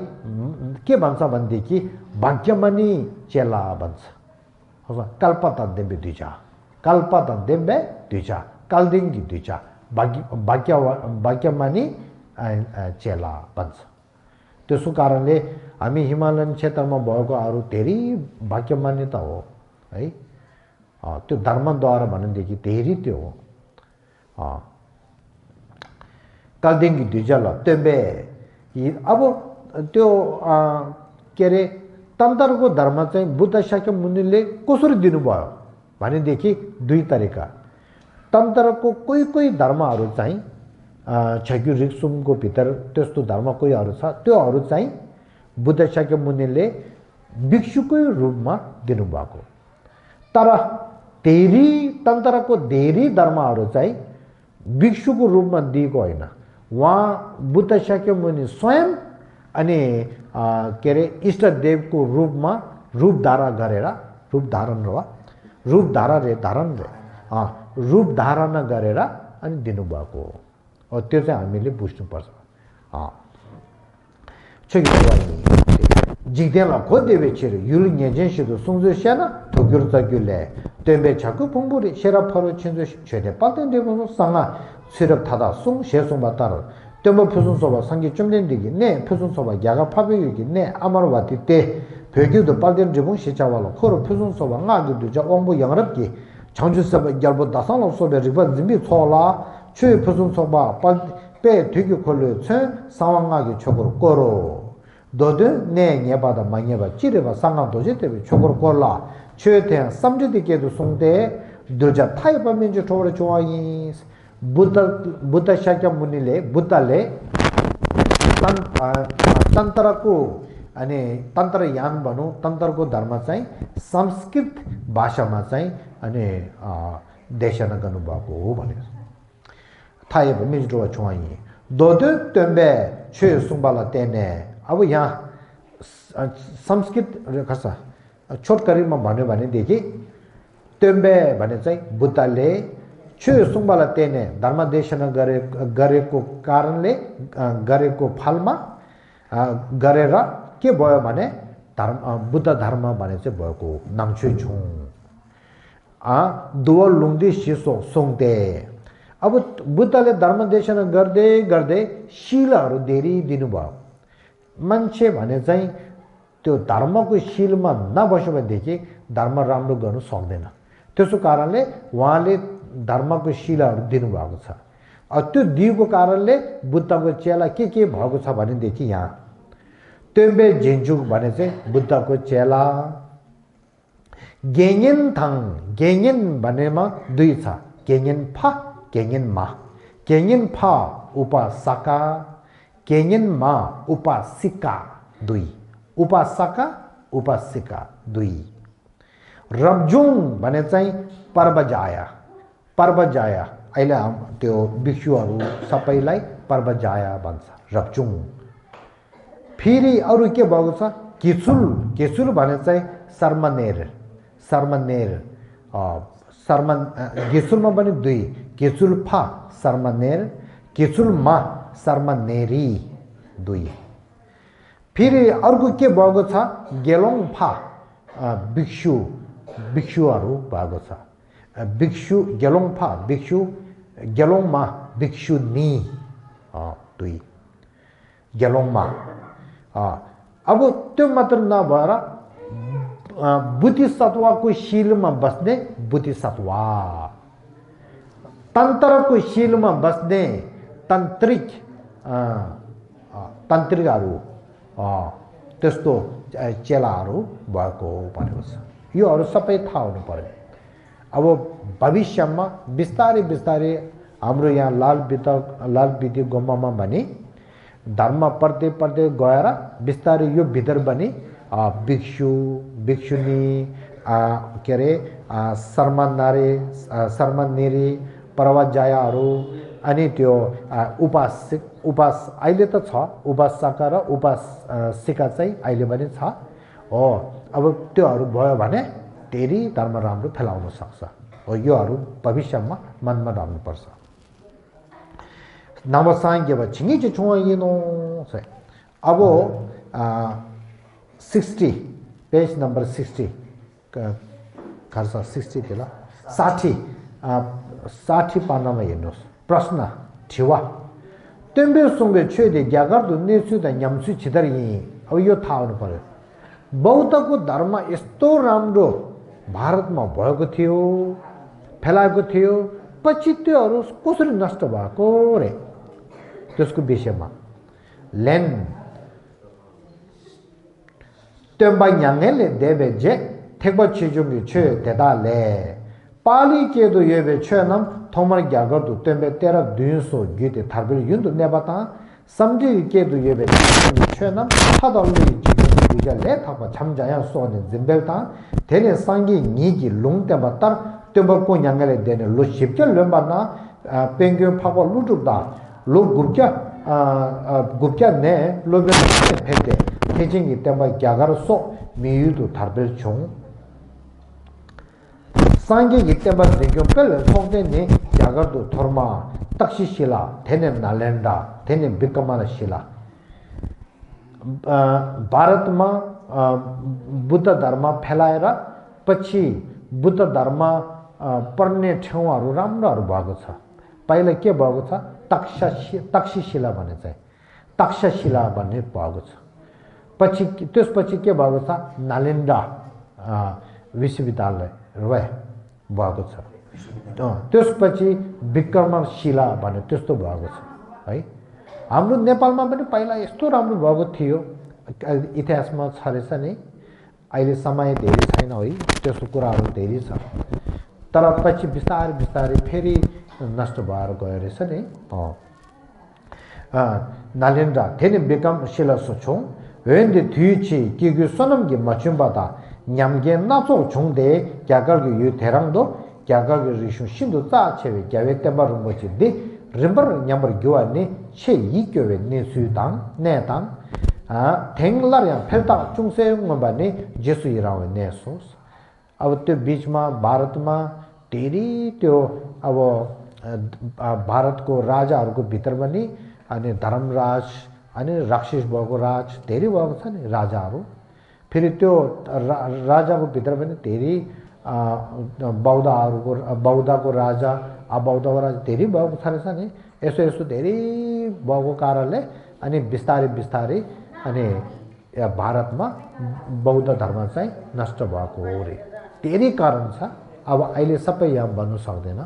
के भन्छ भनेदेखि भाग्यमनी चेला भन्छ कल्पता देवे दुईचा कल्पता देवे दुईचा कालदिङ्गी दुईचा भाग्यमनी चेला भन्छ त्यसो कारणले हामी हिमालयन क्षेत्रमा भएको अरू धेरै भाग्यमानी त हो है त्यो धर्मद्वारा भनेदेखि धेरै त्यो हो कालदेङी दुईजल तेबे अब त्यो के अरे तन्त्रको धर्म चाहिँ बुद्ध शाक्य मुनिले कसरी दिनुभयो भनेदेखि दुई तरिका तन्त्रको कोही धर्महरू चाहिँ छग्यु रिक्सुमको भित्र त्यस्तो धर्म कोहीहरू छ त्योहरू चाहिँ बुद्ध शाक्य मुनिले भिक्षुकै रूपमा दिनुभएको तर धेरै तन्त्रको धेरै धर्महरू चाहिँ भिक्षुको रूपमा दिएको होइन वहाँ बुद्ध शाक्य मुनि स्वयं अनि के अरे इष्टदेवको रूपमा रूप धारण गरेर अनि दिनुभएको हो त्यो चाहिँ हामीले बुझ्नुपर्छ जिग्देला खोदेवे छिर युल न्यजेसिदो सुङजो स्याना ठोक्युर तक्युले तेबे छकु फुङबुरी शेरा फरो छिन्जो छेदे पातन देबो सँगा सिरक थादा सुङ शेसुङ बातार तेबो फुसुङ सोबा संगे चुम्देन दिगी ने फुसुङ सोबा यागा फाबेगी ने अमरवाती ते फेग्युदो पाल्देन जिबुङ सिचावालो खोरो फुसुङ सोबा ngagu दुजा ओंबो यांगरपकी छंजु सब गर्बो दासालो सोबे रिबा जिम्बी छोला छु फुसुङ सोबा पे ठिगु खोले छ सावाङागी छोकर कोरो दोदे ने न्याबादा मान्याबा चिरेबा 상강 도제 때문에 छोकर कोला छेथे समझदे के दो सुंदे दुजा थाइबा मिन्जो ठोरे चोई बुद्ध शाक्य मुनिले बुद्धले तन्त्रको अनि तन्त्रयान भनौँ तन्त्रको धर्म चाहिँ संस्कृत भाषामा चाहिँ अनि देशना गर्नुभएको हो भने थाहा भयो मिजो छोई दोदो तम्बे छे सुंबाला तेने अब यहाँ संस्कृत कसा छोटकरीमा भन्यो भनेदेखि तम्बे भने चाहिँ बुद्धले छे सुंबाला तेने धर्मदेशना गरेको कारणले गरेको फलमा गरेर के भयो भने बुद्ध धर्म भने चाहिँ भएको नामछुइ छु दुवो लुङ्दी शिसो सोङते अब बुद्धले धर्मदेशना गर्दै गर्दै शीलहरू धेरै दिनुभयो मान्छे भने चाहिँ त्यो धर्मको शीलमा नबस्यो भनेदेखि धर्म राम्रो गर्नु सक्दैन त्यसो कारणले उहाँले धर्मको शीलहरू दिनुभएको छ त्यो दिएको कारणले बुद्धको चेला के भएको छ भनेदेखि यहाँ तेम्बे जेन्जुक भने चाहिँ बुद्धको चेला गेङेन थाङ गेङेन भनेमा दुई छ गेङेन फा गेङेन मा गेङेन फा उपासका गेङेन मा उपासिका दुई उपासका उपासिका दुई रब्जुङ भने चाहिँ पर्व जाया अहिले त्यो भिक्षुहरू सबैलाई पर्व जाया भन्छ रब्जुङ फेरि अरु के भएको छ केचुल भने चाहिँ शर्मनेर गेचुलमा पनि दुई केचुल फा शर्मनेर केचुल मा शर्मनेरी दुई फेरि अर्को के भएको छ गेलोङ फा भिक्षुहरू भएको छ भिक्षु गेलोङ फा भिक्षु गेलोङमा भिक्षुनी दुई गेलोङमा अब त्यो मात्र नभएर बुद्धिसत्वको शीलमा बस्ने बुद्धिसत्वा तन्त्रको शीलमा बस्ने तन्त्रिकहरू त्यस्तो चेलाहरू भएको भनेको छ योहरू सबै थाहा हुनु पर्यो अब भविष्यमा बिस्तारै बिस्तारै हाम्रो यहाँ लालबिदी गुम्बामा भने धर्म पढ्दै गएर बिस्तारै यो भित्र पनि भिक्षुनी के अरे शर्मनेरी पर्वजायाहरू अनि त्यो उपास अहिले त छ उपासका र उपासिका चाहिँ अहिले पनि छ हो अब त्योहरू भयो भने धेरै धर्म राम्रो फैलाउन सक्छ हो योहरू भविष्यमा मनमा राख्नुपर्छ नवसाङ्गे छिङी चाहिँ अब 60 पेज नम्बर 60 खर्च 60 थियो 60 पानामा हेर्नुहोस् प्रश्न ठेवा तेम्बे सुङ्गे छेदे ग्यागर्दु नेसु द न्याम्सु छिदरी अब यो थाहा हुनु पर्यो बौद्धको धर्म यस्तो राम्रो भारतमा भएको थियो फैलाएको थियो पछि त्योहरू कसरी नष्ट भएको रे त्यसको विषयमा लेन तेम्बा न्याङले देबे जे थेक्बा छिजुङि छे देदाले पाली केदु येबे छेनम थोमर ग्यागर्दु तेम्बे तेरा 200 गीते थार्बे युन्दु नेबाता समझी केदु येबे छेनम थादल्ले जिले थापा छमजाया सोने जिम्बेलता तेने सांगी निगी लुङते बतर तेम्बा को न्याङले देने लो शिपके लम्बाना पेंग्यो फापा लुटुदा लो गुप्या ने लोबे फेते तेजिंगी तेम्बा ग्यागर सो मियुदु थार्बे 총 सांगे गिते바 दे교펠 송데니 야가도 토르마 딱시실라 테네 나렌다 테네 비카마나 실라 भारतमा बुद्ध धर्म फैलाएर पछि बुद्ध धर्म पढ्ने ठाउँहरू राम्रोहरू भएको छ पहिला के भएको छ तक्षशिला भन्ने चाहिँ तक्षशिला भन्ने भएको छ पछि त्यसपछि के भएको छ नालन्दा विश्वविद्यालय भएको छ त्यसपछि विक्रमशिला भन्ने त्यस्तो भएको छ है हाम्रो नेपालमा पनि पहिला यस्तो राम्रो भएको थियो इतिहासमा छरेछ नि अहिले समय धेरै छैन है त्यस्तो कुराहरू धेरै छ तर पछि बिस्तारै फेरि नष्ट भएर गयो रहेछ नि नालन्दा थेने विक्रमशिला सोचौं 웬데 뒤치 기규 선음기 맞춤받아 냠게 나서 중대 갸갈기 유 대랑도 갸갈기 리슈 신도 자체에 갸웨 때바른 거지 데 림버 냠버 교안니 체 이교에 내수당 내당 아 땡라량 펠다 중세용 바니 제수이라고 내소스 अब त्यो बीचमा भारतमा धेरै त्यो अब भारतको राजाहरूको भित्र पनि अनि धर्मराज अनि राक्षस भएको राज धेरै भएको छ नि राजाहरू फेरि त्यो राजाको भित्र पनि धेरै बौद्धको राजा अबौद्धको राजा धेरै भएको छ रहेछ नि यसो धेरै भएको कारणले अनि बिस्तारै बिस्तारै अनि भारतमा बौद्ध धर्म चाहिँ नष्ट भएको हो रे धेरै कारण छ अब अहिले सबै यहाँ भन्नु सक्दैन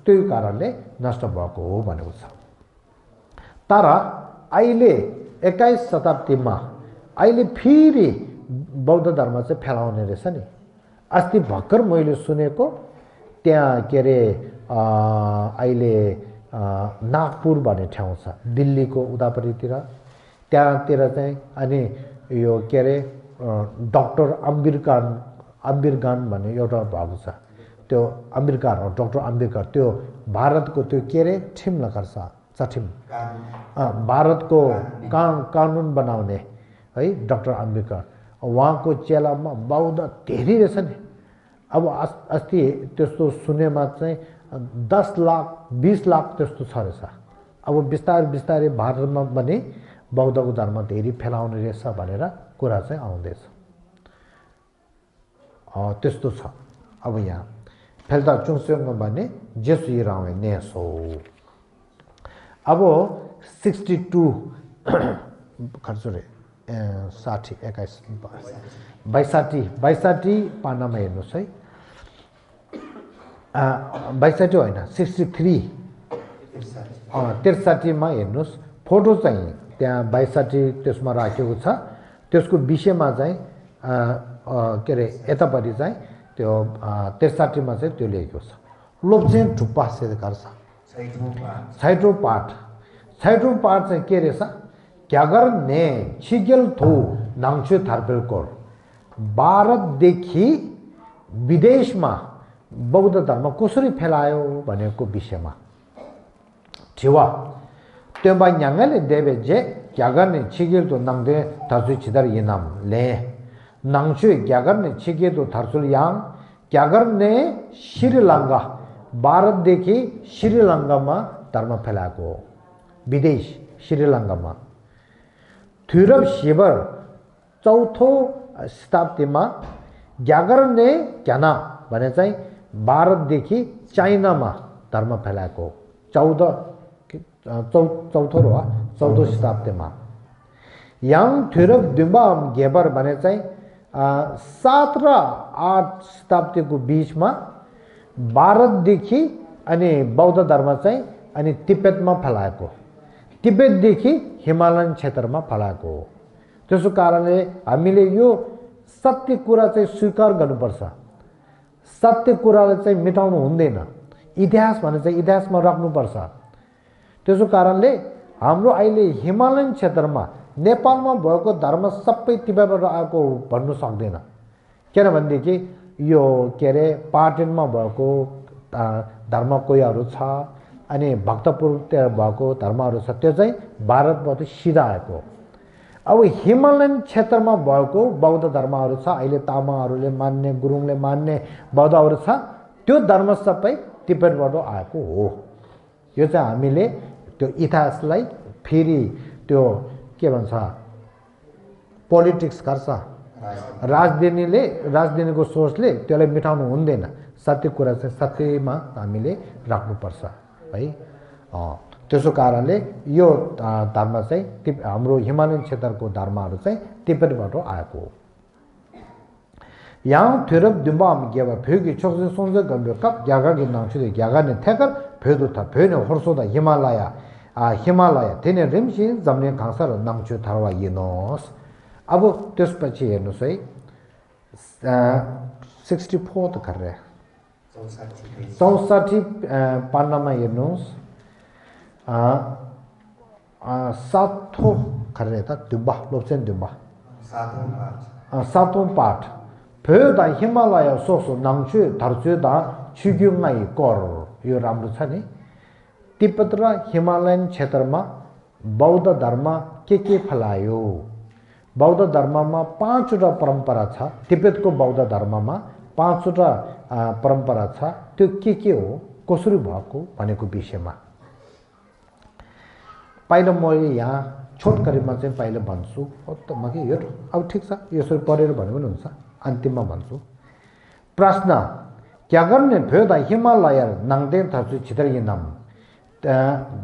त्यही कारणले नष्ट भएको हो भनेको छ तर अहिले 21 शताब्दीमा अहिले फेरि बौद्ध धर्म चाहिँ फैलाउने रहेछ नि अस्ति भर्खर मैले सुनेको त्यहाँ के अरे अहिले नागपुर भन्ने ठाउँ छ दिल्लीको उतापट्टितिर त्यहाँतिर चाहिँ अनि यो के अरे डाक्टर अम्बेडकर भन्ने एउटा भएको छ त्यो अम्बेडकर डाक्टर अम्बेडकर त्यो भारतको त्यो के अरे ठिम लखर्छ चठिम भारतको कानुन बनाउने है डाक्टर अम्बेडकर उहाँको चेलामा बौद्ध धेरै रहेछ नि अब अस्ति त्यस्तो सुनेमा चाहिँ 10 लाख 20 लाख त्यस्तो छ रहेछ अब बिस्तारै बिस्तारै भारतमा पनि बौद्धको धर्म धेरै फैलाउने रहेछ भनेर कुरा चाहिँ आउँदैछ त्यस्तो छ अब यहाँ फेल्दा चुङसेङ भने जेसु रावे नेसो अब 62 खर्चरे 60 21 62 पानामा हेर्नुस् है 62 होइन 63 63 मा हेर्नुस् फोटो चाहिँ त्यहाँ 62 त्यसमा राखेको छ त्यसको विषयमा चाहिँ के अरे यतापट्टि चाहिँ त्यो 63 मा चाहिँ त्यो लेखेको छ लोप्चेन ठुप्पा सेदकार छ छैटौं पाठ चाहिँ के रहेछ क्यागर ने छिगेल थो नाङछु थार्पेलकोर भारतदेखि विदेशमा बौद्ध धर्म कसरी फैलायो भनेको विषयमा ठिवा त्यो बा न्याङले देबे जे क्यागर ने छिगेल थो नाङदे थार्सु छिदर यनाम ले नाङछु क्यागर ने छिगे थो थार्सुल याङ क्यागर ने श्रीलंका भारतदेखि श्रीलंकामा धर्म फैलाएको विदेश श्रीलंकामा थ्युरब शिवर चौथो शताब्दीमा ग्यागरने क्याना भने चाहिँ भारतदेखि चाइनामा धर्म फैलाएको 14 शताब्दीमा याङ थ्युरब दिम्बाम गेबर भने चाहिँ 7 र 8 शताब्दीको बीचमा भारतदेखि अनि बौद्ध धर्म चाहिँ अनि तिब्बतमा फैलाएको तिब्बतदेखि हिमालयन क्षेत्रमा फैलाएको हो त्यसो कारणले हामीले यो सत्य कुरा चाहिँ स्वीकार गर्नुपर्छ सत्य कुरालाई चाहिँ मेटाउनु हुँदैन इतिहास भने चाहिँ इतिहासमा राख्नुपर्छ त्यसो कारणले हाम्रो अहिले हिमालयन क्षेत्रमा नेपालमा भएको धर्म सबै तिब्बतबाट आएको भन्नु सक्दैन किनभनेदेखि यो के अरे पाटनमा भएको धर्म कोहीहरू छ अनि भक्तपुरतिर भएको धर्महरू छ त्यो चाहिँ भारतबाट सिधा आएको अब हिमालयन क्षेत्रमा भएको बौद्ध धर्महरू छ अहिले तामाहरूले मान्ने गुरुङले मान्ने बौद्धहरू छ त्यो धर्म सबै तिब्बतबाट आएको हो यो चाहिँ हामीले त्यो इतिहासलाई फेरि त्यो के भन्छ पोलिटिक्स गर्छ राजनीतिको सोचले त्यसलाई मिटाउनु हुँदैन सत्य कुरा चाहिँ सत्यमा हामीले राख्नुपर्छ है त्यसो कारणले यो धर्म चाहिँ हाम्रो हिमालयन क्षेत्रको धर्महरू चाहिँ तिब्बतबाट आएको हो yang thurab dimbam geba phegi chokse sonze gambe kap gyaga gi nangchude gyaga ne thekar phedu ta phene horso da himalaya tene rimshin zamne khangsar nangchu tharwa yinos अब त्यसपछि हेर्नुस् है 64 त गरे 64 पन्नामा हेर्नुस् 사토 가르다 듬바 롭센 듬바 사톤 파트 베다 히말라야 소소 남추 다르주다 추규마이 거로 요 람루차니 तिब्बतरा हिमालयन क्षेत्रमा बौद्ध धर्म के फैलायो बौद्ध धर्ममा पाँचवटा परम्परा छ तिब्बतको बौद्ध धर्ममा पाँचवटा परम्परा छ त्यो के हो कसरी भएको भनेको विषयमा पहिलो म यहाँ छोटकरीमा चाहिँ पहिलो भन्छु त म के यो अब ठीक छ यसरी पढेर भने पनि हुन्छ अन्तिममा भन्छु प्रश्न क्या गर्ने भयो त हिमालय नाङदेन थासु छितरिनाम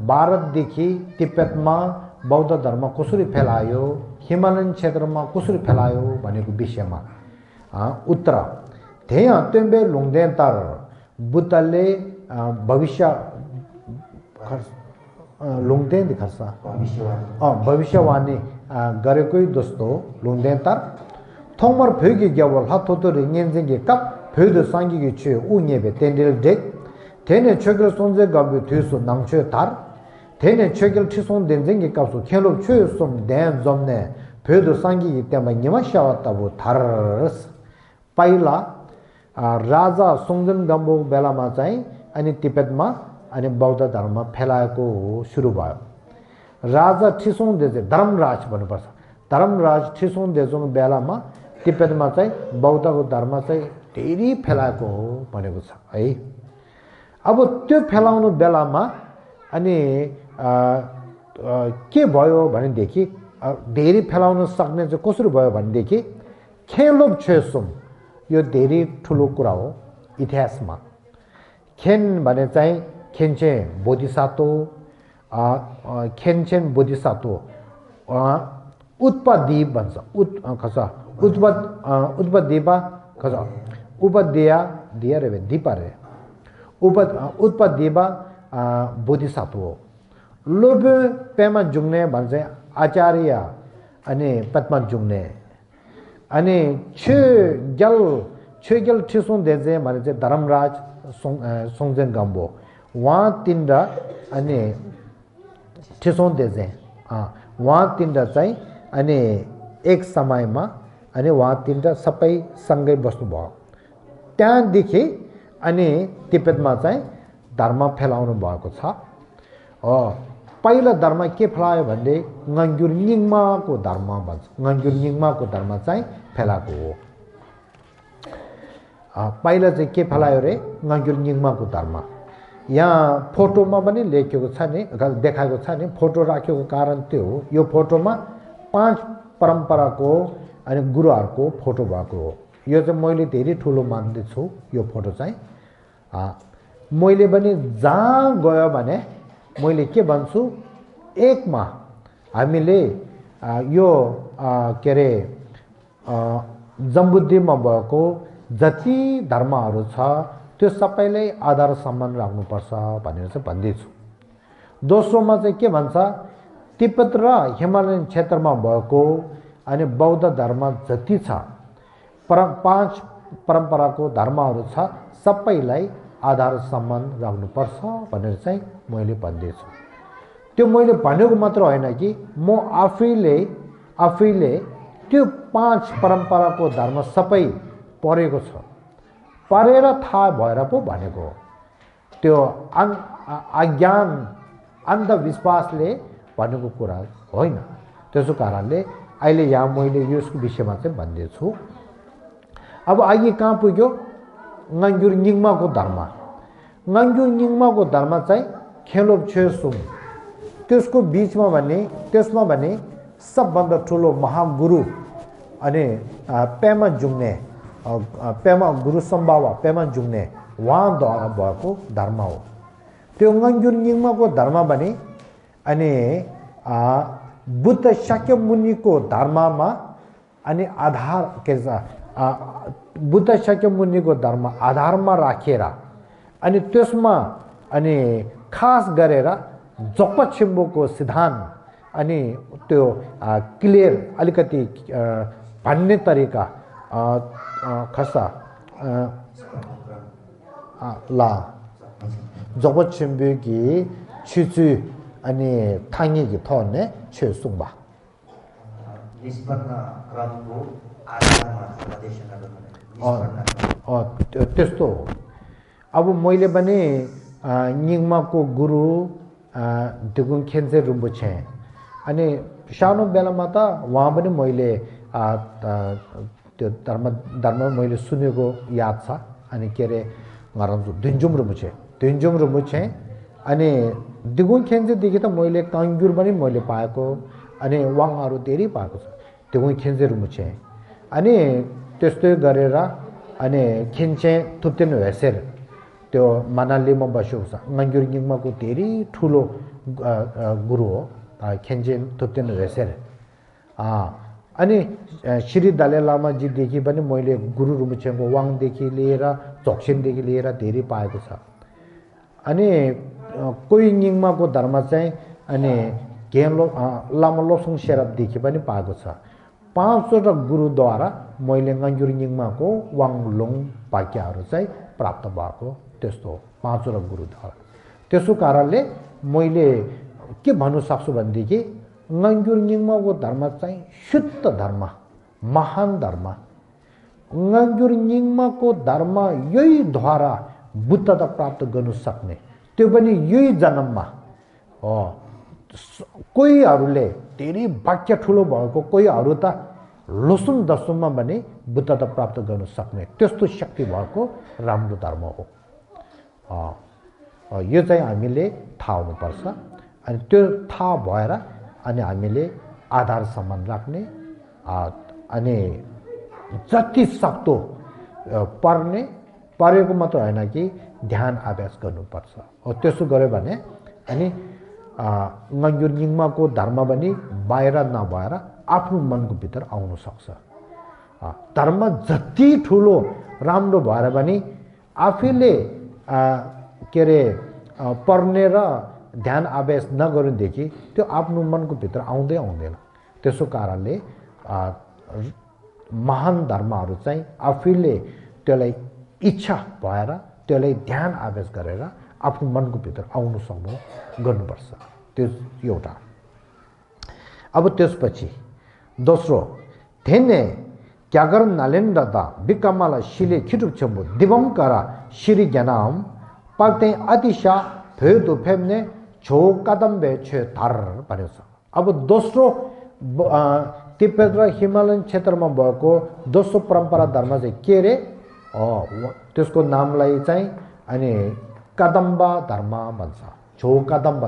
भारतदेखि तिब्बतमा बौद्ध धर्म कसरी फैलायो हिमालयन क्षेत्रमा कसरी फैलायो भनेको विषयमा उत्तर त्यहाँ तेम्बे लुङदेन तर बुद्धले भविष्य लुङदेन खर्च भविष्यवाणी गरेकै दोस्तो लुङदेन तर थोमर फेगी ग्यावल हातोतो रिङेन्जिङगे कप फेद सांगिगे छु उन्येबे तेन्डेल डेक तेने Chhagal sonze gabu thusu nangche tar tene Chhagal ठिसोन देन्जिङगे कासु खेलो छु सोम देन जमने फेद सांगिगे तेमा निमा शावता बो थारस पहिला राजा सोङजन गम्बो बेलामा चाहिँ अनि तिब्बतमा अनि बौद्ध धर्म फैलाएको सुरु भयो राजा ठिसोन देजे धर्मराज भन्नुपर्छ धर्मराज ठिसोन देजोङ बेलामा तिब्बतमा चाहिँ बौद्धको धर्म चाहिँ धेरै फैलाएको हो भनेको छ है अब त्यो फैलाउनु बेलामा अनि के भयो भनेदेखि धेरै फैलाउन सक्ने चाहिँ कसरी भयो भनेदेखि खेलोब छेसुम यो धेरै ठुलो कुरा हो इतिहासमा खेन भने चाहिँ खेन्चे बोधिसत्व खेन्चेन बोधिसत्व उत्पदीप भन्छ उत्पदीपा खस उपदेया दिया रे दीपा रे उत्पदीपा बोधिसत्व लोभ पेमा जुङ्ने भन्छ आचार्य अनि पद्मा जुङ्ने अनि छगल ठिसोन देजे भने चाहिँ धर्मराज सोङजेन गम्बो वहाँ तिनवटा अनि ठिसोन देजे वहाँ तिनवटा चाहिँ अनि एक समयमा अनि वहाँ तिनवटा सबै सँगै बस्नुभयो त्यहाँदेखि अनि तिब्बतमा चाहिँ धर्म फैलाउनु भएको छ पहिला धर्म के फैलायो भने nganggyur nyingmaको धर्म भन्छ nganggyur nyingmaको धर्म चाहिँ फैलाएको हो पहिला चाहिँ के फैलायो रे nganggyur nyingmaको धर्म यहाँ फोटोमा पनि लेखेको छ नि देखाएको छ नि फोटो राखेको कारण त्यो हो यो फोटोमा 5 परम्पराको अनि गुरुहरुको फोटो भएको हो यो चाहिँ मैले धेरै ठुलो मान्दैछु यो फोटो चाहिँ मैले पनि जहाँ गयो भने मैले के भन्छु एकमा हामीले यो के रे जम्बुद्वीपमा भएको जति धर्महरू छ त्यो सबैलाई आधार सम्मान राख्नुपर्छ भनेर चाहिँ भन्दैछु दोस्रोमा चाहिँ के भन्छ तिब्बत र हिमालयन क्षेत्रमा भएको अनि बौद्ध धर्म जति छ 5 परम्पराको धर्महरू छ सबैलाई आधार सम्मान राख्नुपर्छ भनेर चाहिँ मैले भन्दैछु त्यो मैले भनेको मात्र होइन कि म आफैले त्यो 5 परम्पराको धर्म सबै पढेको छ पढेर थाहा भएर पो भनेको त्यो अज्ञान अन्धविश्वासले भनेको कुरा होइन त्यसो कारणले अहिले यहाँ मैले यसको विषयमा चाहिँ भन्दैछु अब आगे कहाँ पुग्यो nganggyur nyingmaको धर्म nganggyur nyingmaको धर्म चाहिँ खेलोब छेसुम त्यसमा भने सबभन्दा ठुलो महागुरु अनि पेमा जुङ्ने पेमा गुरु सम्भावा पेमा जुङ्ने उहाँद्वारा भएको धर्म हो त्यो nganggyur nyingmaको धर्म भने अनि बुद्ध शाक्यमुनिको धर्ममा अनि आधार के बुद्ध शाक्यमुनिको धर्म आधारमा राखेर अनि त्यसमा अनि खास गरेर जोगपा सिद्धान्त अनि त्यो क्लियर अलिकति भन्ने तरिका खसा ला जोगपा छिम्बुकी छिचु अनि थाङीको थने छे सुङबा निष्पन्न क्रमको आधारमा उपदेशनहरू निष्पन्न त्यस्तो अब मैले भने निङमाको गुरु दिगुङ खेन्से रुम्बुछे अनि सानो बेलामा त उहाँ पनि मैले त्यो धर्म मैले सुनेको याद छ अनि के अरे दुन्जुम रुम्बुछे अनि दिगुङ खेन्सेदेखि त मैले काङ्गुर पनि मैले पाएको अनि वाङहरू धेरै पाएको छ दिगुङ खेन्से रुम्बुछे अनि त्यस्तै गरेर अनि खेन्चे थुप्तेन हेसेर त्यो मनालीमा बसेको छ काङ्गुर निङमाको धेरै ठुलो गुरु हो खेन्चे थुप्तेन हेसेर अनि श्री दलाई लामाजीदेखि पनि मैले गुरु रुम्बुछेको वाङदेखि लिएर चोक्सिनदेखि लिएर धेरै पाएको छ अनि कोही निङमाको धर्म चाहिँ अनि लामा लोसुङ शेरपदेखि पनि पाएको छ 5वटा गुरुद्वारा मैले काङ्गुर निङमाको वाङलुङ वाक्यहरू चाहिँ प्राप्त भएको त्यस्तो 5वटा गुरुद्वारा त्यसो कारणले मैले के भन्नु सक्छु भनेदेखि काङ्गुर निङमाको धर्म चाहिँ शुद्ध धर्म महान धर्म काङ्गुर निङमाको धर्म यही द्वारा बुद्धता प्राप्त गर्न सक्ने त्यो पनि यही जन्ममा कोहीहरूले धेरै वाक्य ठुलो भएको कोहीहरू त लोसुङ दशुङमा भने बुद्धता प्राप्त गर्न सक्ने त्यस्तो शक्ति भएको राम्रो धर्म हो यो चाहिँ हामीले थाहा हुनुपर्छ अनि त्यो थाहा भएर अनि हामीले आधार सम्मान राख्ने अनि जति सक्दो परेको मात्र होइन कि ध्यान अभ्यास गर्नुपर्छ त्यसो गर्यो भने अनि काङ्गुर निङमाको धर्म पनि बाहिर नभएर आफ्नो मनको भित्र आउन सक्छ धर्म जति ठुलो राम्रो भएर पनि आफैले के अरे पर्ने र ध्यान अभ्यास नगर्नुदेखि त्यो आफ्नो मनको भित्र आउँदैन त्यसो कारणले महान धर्महरू चाहिँ आफैले त्यसलाई इच्छा भएर त्यसलाई ध्यान अभ्यास गरेर आफ्नो मनको भित्र आउनु सक्नु गर्नुपर्छ त्यो एउटा अब त्यसपछि दोस्रो थेने क्यागर नालेन्डदा बिकमला शिले खिटुक छम्बु दिवंकरा श्री ज्ञानम पाल्ते अतिशा फेदु फेम्ने छो कदम्बे छे थार भनेको छ अब दोस्रो तिब्बत र हिमालयन क्षेत्रमा भएको दोस्रो परम्परा धर्म चाहिँ के रे त्यसको नामलाई चाहिँ अनि कदम्ब धर्म भन्छ छो कदम्ब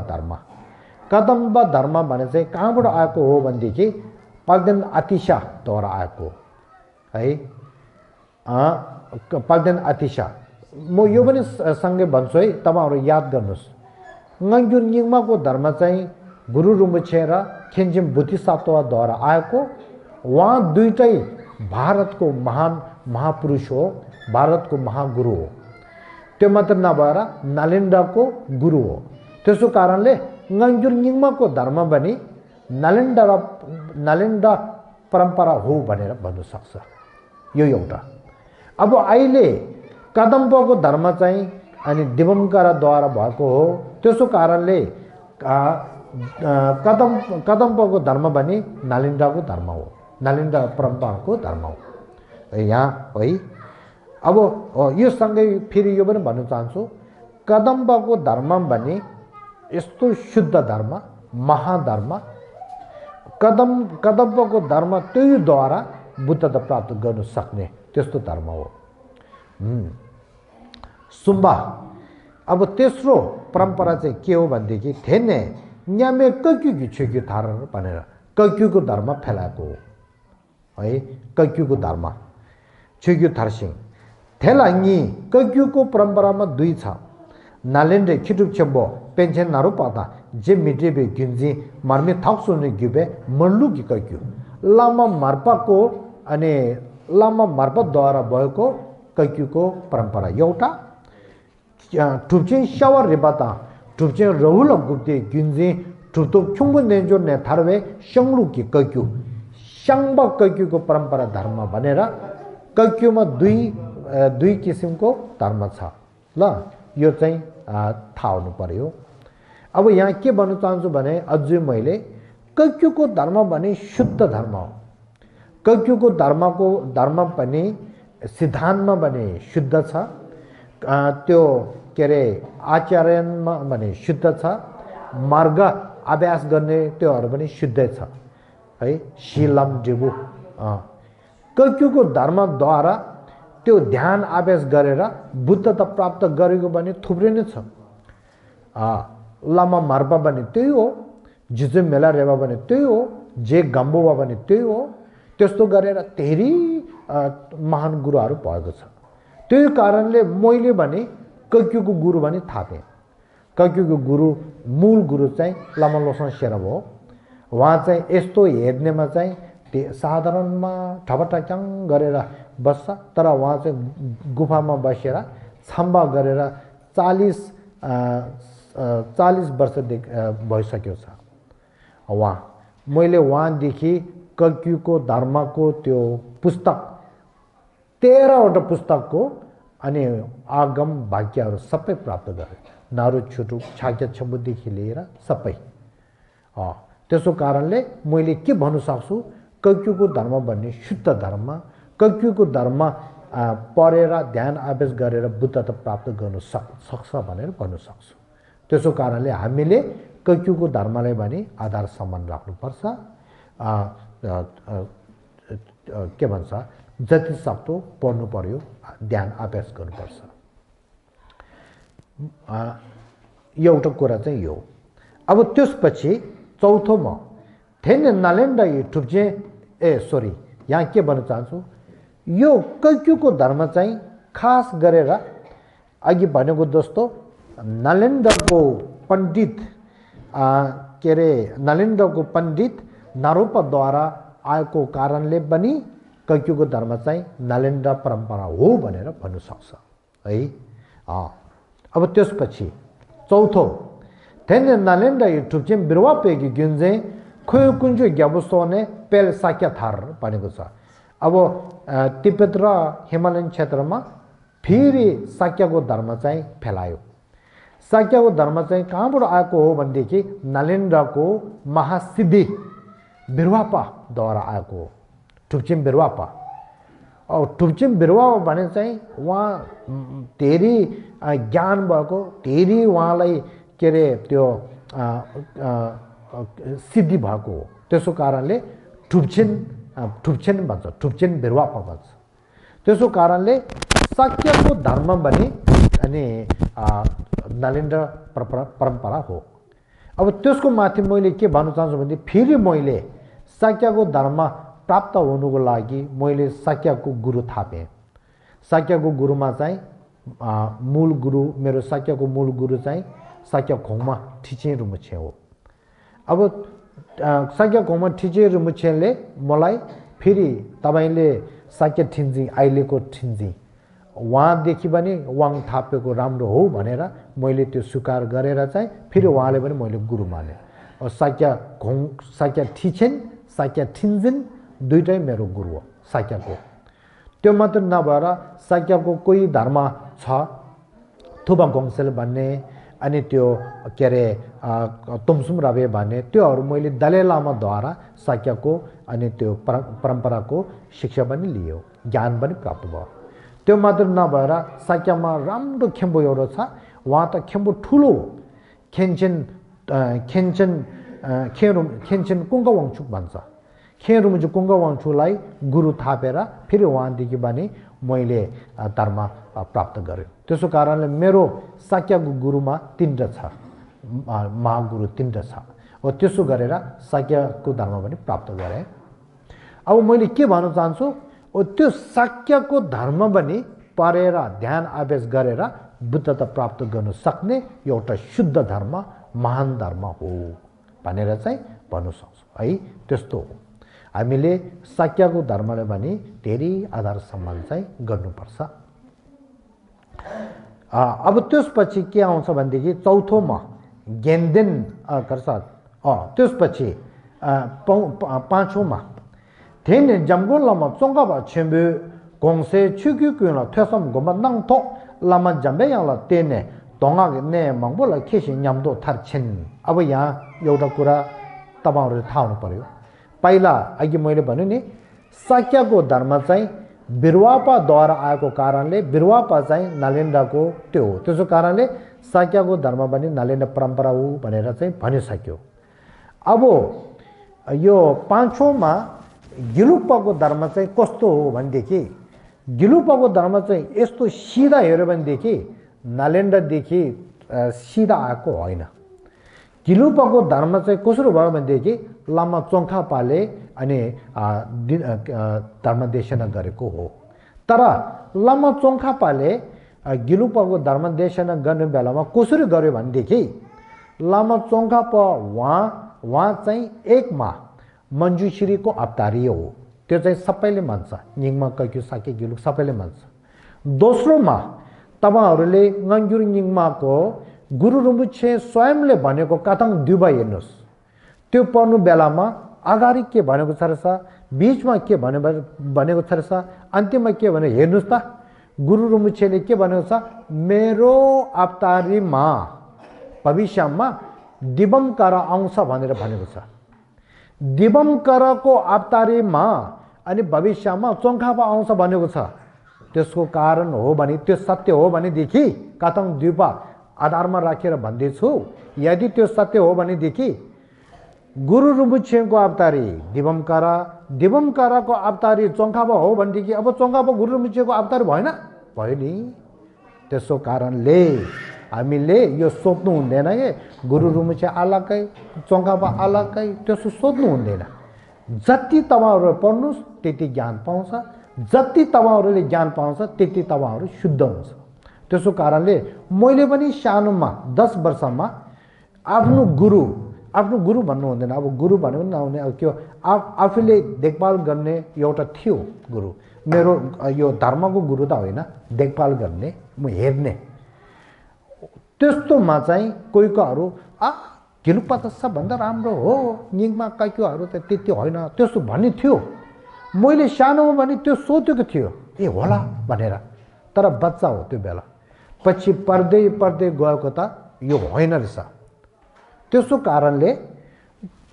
धर्म भने चाहिँ कहाँबाट आएको हो भनेदेखि पाल्देन अतिशाद्वारा आएको है पाल्देन अतिशा म यो पनि सँगै भन्छु है तपाईँहरू याद गर्नुहोस् काङ्गुर निङमाको धर्म चाहिँ गुरु रुम्बुछे र खेन्जिम बोधिसत्वद्वारा आएको उहाँ दुईटै भारतको महान महापुरुष हो भारतको महागुरु हो त्यो मात्र नभएर नालेन्डाको गुरु हो त्यसो कारणले काङ्गुर निङमाको धर्म पनि नालेन्डा परम्परा हो भनेर भन्नु सक्छ यो एउटा अब अहिले कदम्बको धर्म चाहिँ अनि दिवंकराद्वारा भएको हो त्यसो कारणले कदम्बको धर्म पनि नालेन्डाको धर्म हो नालेन्डा परम्पराको धर्म हो यहाँ है अब यो सँगै फेरि यो पनि भन्न चाहन्छु कदम्बको धर्म भने यस्तो शुद्ध धर्म महाधर्म कदम्बको धर्म त्यहीद्वारा बुद्धता प्राप्त गर्न सक्ने त्यस्तो धर्म हो सुम्बा अब तेस्रो परम्परा चाहिँ के हो भनेदेखि थेने न्यामे कैक्युकी छुक्यु थार भनेर कैक्युको धर्म फैलाएको हो है कैक्युको धर्म छुक्यु थारसिङ थेलाङ्गी कैक्युको परम्परामा दुई छ नालेन्डे खिटुक छेम्बो पेन्सन नारु पाता जे मिटेबे गिन्जी मार्मी थाक्सुने गिबे मल्लुकी कैक्यु लामा मार्पाको अनि लामा मार्पाद्वारा भएको कैक्युको परम्परा एउटा ठुप्चिङ शावर रेबाता ठुप्चिङ रहुल गुप्ते गिन्जी ठुप्तो छुङ्गु नेन्जो ने थारवे शङ्लुकी कैक्यु शङ्बा कैक्युको परम्परा धर्म भनेर कैक्युमा दुई किसिमको धर्म छ ल यो चाहिँ थाहा हुनु पर्यो अब यहाँ के भन्नु चाहन्छु भने अझै मैले कक्युको धर्म भने शुद्ध धर्म हो कक्युको धर्म पनि सिद्धान्तमा भने शुद्ध छ त्यो के रे आचरणमा भने शुद्ध छ मार्ग अभ्यास गर्ने त्योहरू पनि शुद्ध छ है शीलम डिबु कक्युको धर्मद्वारा त्यो ध्यान अभ्यास गरेर बुद्धता प्राप्त गरेको भने थुप्रै नै छ लामा मार्पा भने त्यही हो जिजु मेला रेवा भने त्यही हो जे गम्बुवा भने त्यही हो त्यस्तो गरेर धेरै महान गुरुहरू भएको छ त्यही कारणले मैले भने कक्युको गुरु भने थापे कक्युको गुरु मूल गुरु चाहिँ लामा लोसाङ शेरप हो उहाँ चाहिँ यस्तो हेर्नेमा चाहिँ साधारणमा ठपटक्याङ गरेर बस्छ तर उहाँ चाहिँ गुफामा बसेर छम्बा गरेर 40 वर्षदेखि भइसक्यो छ उहाँ मैले उहाँदेखि कक्युको धर्मको त्यो पुस्तक 13वटा पुस्तकको अनि आगम भाग्यहरू सबै प्राप्त गरे नारु छुटु छाक्य छम्बुदेखि लिएर सबै त्यसो कारणले मैले के भन्नु सक्छु कक्युको धर्म भन्ने शुद्ध धर्म कक्युको धर्म पढेर ध्यान अभ्यास गरेर बुद्धता प्राप्त गर्नु सक्छ भनेर भन्नु सक्छु त्यसो कारणले हामीले कक्युको धर्मलाई भने आधार सम्मान राख्नुपर्छ के भन्छ जति सक्दो पढ्नु पर्यो ध्यान अभ्यास गर्नुपर्छ एउटा कुरा चाहिँ यो अब त्यसपछि चौथोमा थेन नालेन्डा युट्युब चाहिँ यहाँ के भन्न चाहन्छु यो कक्युको धर्म चाहिँ खास गरेर अघि भनेको जस्तो नालेन्डाको पण्डित के रे नालेन्डाको पण्डित नारोपाद्वारा आएको कारणले पनि कक्युको धर्म चाहिँ नालेन्डा परम्परा हो भनेर भन्नु सक्छ है अब त्यसपछि चौथो थेन नालेन्डा युट्युब चाहिँ बिरुवा पेगी गुन्जे खोयो कुन्जु ग्याबुसोने पेल साक्या थार भनेको छ अब तिब्बत र हिमालयन क्षेत्रमा फेरि साक्याको धर्म चाहिँ फैलायो साक्याको धर्म चाहिँ कहाँबाट आएको हो भनेदेखि नालेन्डाको महासिद्धि बिरुवापाद्वारा आएको हो टुप्चिम बिरुवापा टुप्चिम बिरुवा भने चाहिँ उहाँ धेरै ज्ञान भएको धेरै उहाँलाई के अरे त्यो सिद्धि भएको हो त्यसो कारणले ठुप्छेन भन्छ ठुप्छेन बिरुवापा भन्छ त्यसो कारणले साक्यको धर्म भने अनि नालेन्डा परम्परा हो अब त्यसको माथि मैले के भन्न चाहन्छु भने फेरि मैले साक्यको धर्म प्राप्त हुनुको लागि मैले साक्यको गुरु थापेँ साक्यको गुरुमा चाहिँ मूल गुरु मेरो साक्यको मूल गुरु चाहिँ साक्य खोङमा ठिचे रुमुछे हो अब साक्य खोङमा ठिचे रुमुछेले मलाई फेरि तपाईले साक्य ठिन्जी अहिलेको ठिन्जी उहाँदेखि पनि वाङ थापेको राम्रो हो भनेर मैले त्यो स्वीकार गरेर चाहिँ फेरि उहाँले पनि मैले गुरु माने साक्य ठिछेन साक्य ठिन्जिन दुईटै मेरो गुरु हो साक्यको त्यो मात्र नभएर साक्यको कोही धर्म छ थुबा गोङसेल भन्ने अनि त्यो के अरे तुमसुम रवे भन्ने त्योहरू मैले दलाई लामाद्वारा साक्यको अनि त्यो परम्पराको शिक्षा पनि लियो ज्ञान पनि प्राप्त भयो त्यो मात्र नभएर साक्यमा राम्रो खेम्बो एउटा छ उहाँ त खेम्बो ठुलो खेन्छन कुङ्गा वाङचुक भन्छ खेरुमुजु कुङ्गा वाङचुकलाई गुरु थापेर फेरि उहाँदेखि पनि मैले धर्म प्राप्त गरेँ त्यसो कारणले मेरो साक्यको गुरुमा 3 छ महागुरु 3 छ हो त्यसो गरेर साक्यको धर्म पनि प्राप्त गरेँ अब मैले के भन्न चाहन्छु त्यो साक्यको धर्म पनि पढेर ध्यान अभ्यास गरेर बुद्धता प्राप्त गर्न सक्ने एउटा शुद्ध धर्म महान धर्म हो भनेर चाहिँ भन्नु सक्छु है त्यस्तो हो हामीले साक्यको धर्मले पनि धेरै आधार सम्मान चाहिँ गर्नुपर्छ अब त्यसपछि के आउँछ भनेदेखि चौथोमा गेन्देन गर्छ त्यसपछि पाँचौँमा थेन जमगो लामा चोङ्गाबा छेम्बु गोङसे छुक्युक्युला थ्यासम गोमा नाङथो लामा जम्बे याला तेने 동학네 망볼라 캐시 냠도 타르친 अब यहाँ एउटा कुरा तपाईहरुले थाहा हुनु पर्यो पहिला अघि मैले भने नि साक्यको धर्म चाहिँ बिरुवापाद्वारा आएको कारणले बिरुवापा चाहिँ नालेन्डाको त्यो हो त्यसो कारणले साक्यको धर्म पनि नालेन्डा परम्परा हो भनेर चाहिँ भनिसक्यो अब यो पाँचौंमा गिलुक्पाको धर्म चाहिँ कस्तो हो भनेदेखि गिलुक्पाको धर्म चाहिँ यस्तो सिधा हेर्यो भनेदेखि नालेन्डादेखि सिधा आएको होइन गिलुक्पाको धर्म चाहिँ कसरी भयो भनेदेखि लामा चोङखापाले अनि धर्मदेशना गरेको हो तर लामा चोङखापाले गिलुक्पाको धर्मदेशना गर्ने बेलामा कसरी गर्यो भनेदेखि लामा चोङखापा वहाँ चाहिँ एकमा मञ्जुश्रीको अवतारी हो त्यो चाहिँ सबैले मान्छ निङमा कक्यु साके गिलुक सबैले मान्छ दोस्रोमा तपाईहरुले nganggyur निङमाको गुरु रुम्बुछे स्वयंले भनेको कथाङ दुबा हेर्नुस् त्यो पढ्नु बेलामा अगाडि के भनेको छ र बीचमा के भनेको छ र अन्त्यमा के भने हेर्नुस् त गुरु रुम्बुछेले के भनेको छ मेरो अवतारीमा भविष्यमा दिवंकर आउँछ भनेर भनेको छ दिवंकरको अवतारीमा अनि भविष्यमा चोङखापा आउँछ भनेको छ त्यसको कारण हो भने त्यो सत्य हो भने देखि कथाङ द्वीपा आधारमा राखेर भन्दैछु यदि त्यो सत्य हो भने देखि गुरु रुम्बुछेको अवतारी दिवंकरको अवतारी चोङखापा हो भने देखि अब चोङखापा गुरु रुम्बुछेको अवतारी भएन भयो नि त्यसो कारणले हामीले यो सोध्नु हुँदैन के गुरु रुम्बुछे अलगै चोङखापा अलगै त्यसो सोध्नु हुँदैन जति तपाईहरु पढ्नुस् त्यति ज्ञान पाउँछ जति तपाईहरुले ज्ञान पाउँछ त्यति तपाईहरु शुद्ध हुन्छ त्यसो कारणले मैले पनि सानोमा 10 वर्षमा आफ्नो गुरु भन्नु हुँदैन अब गुरु भन्नु पनि नहुने अब के आफूले देखभाल गर्ने एउटा थियो गुरु मेरो यो धर्मको गुरु त होइन देखभाल गर्ने म हेर्ने त्यस्तोमा चाहिँ कोहीकोहरू गिलुक्पा त सबभन्दा राम्रो हो निङमा काइकोहरू त त्यति होइन त्यस्तो भन्ने थियो मैले सानोमा पनि त्यो सोचेको थियो ए होला भनेर तर बच्चा हो त्यो बेला पछि पढ्दै गएको त यो होइन रहेछ त्यसो कारणले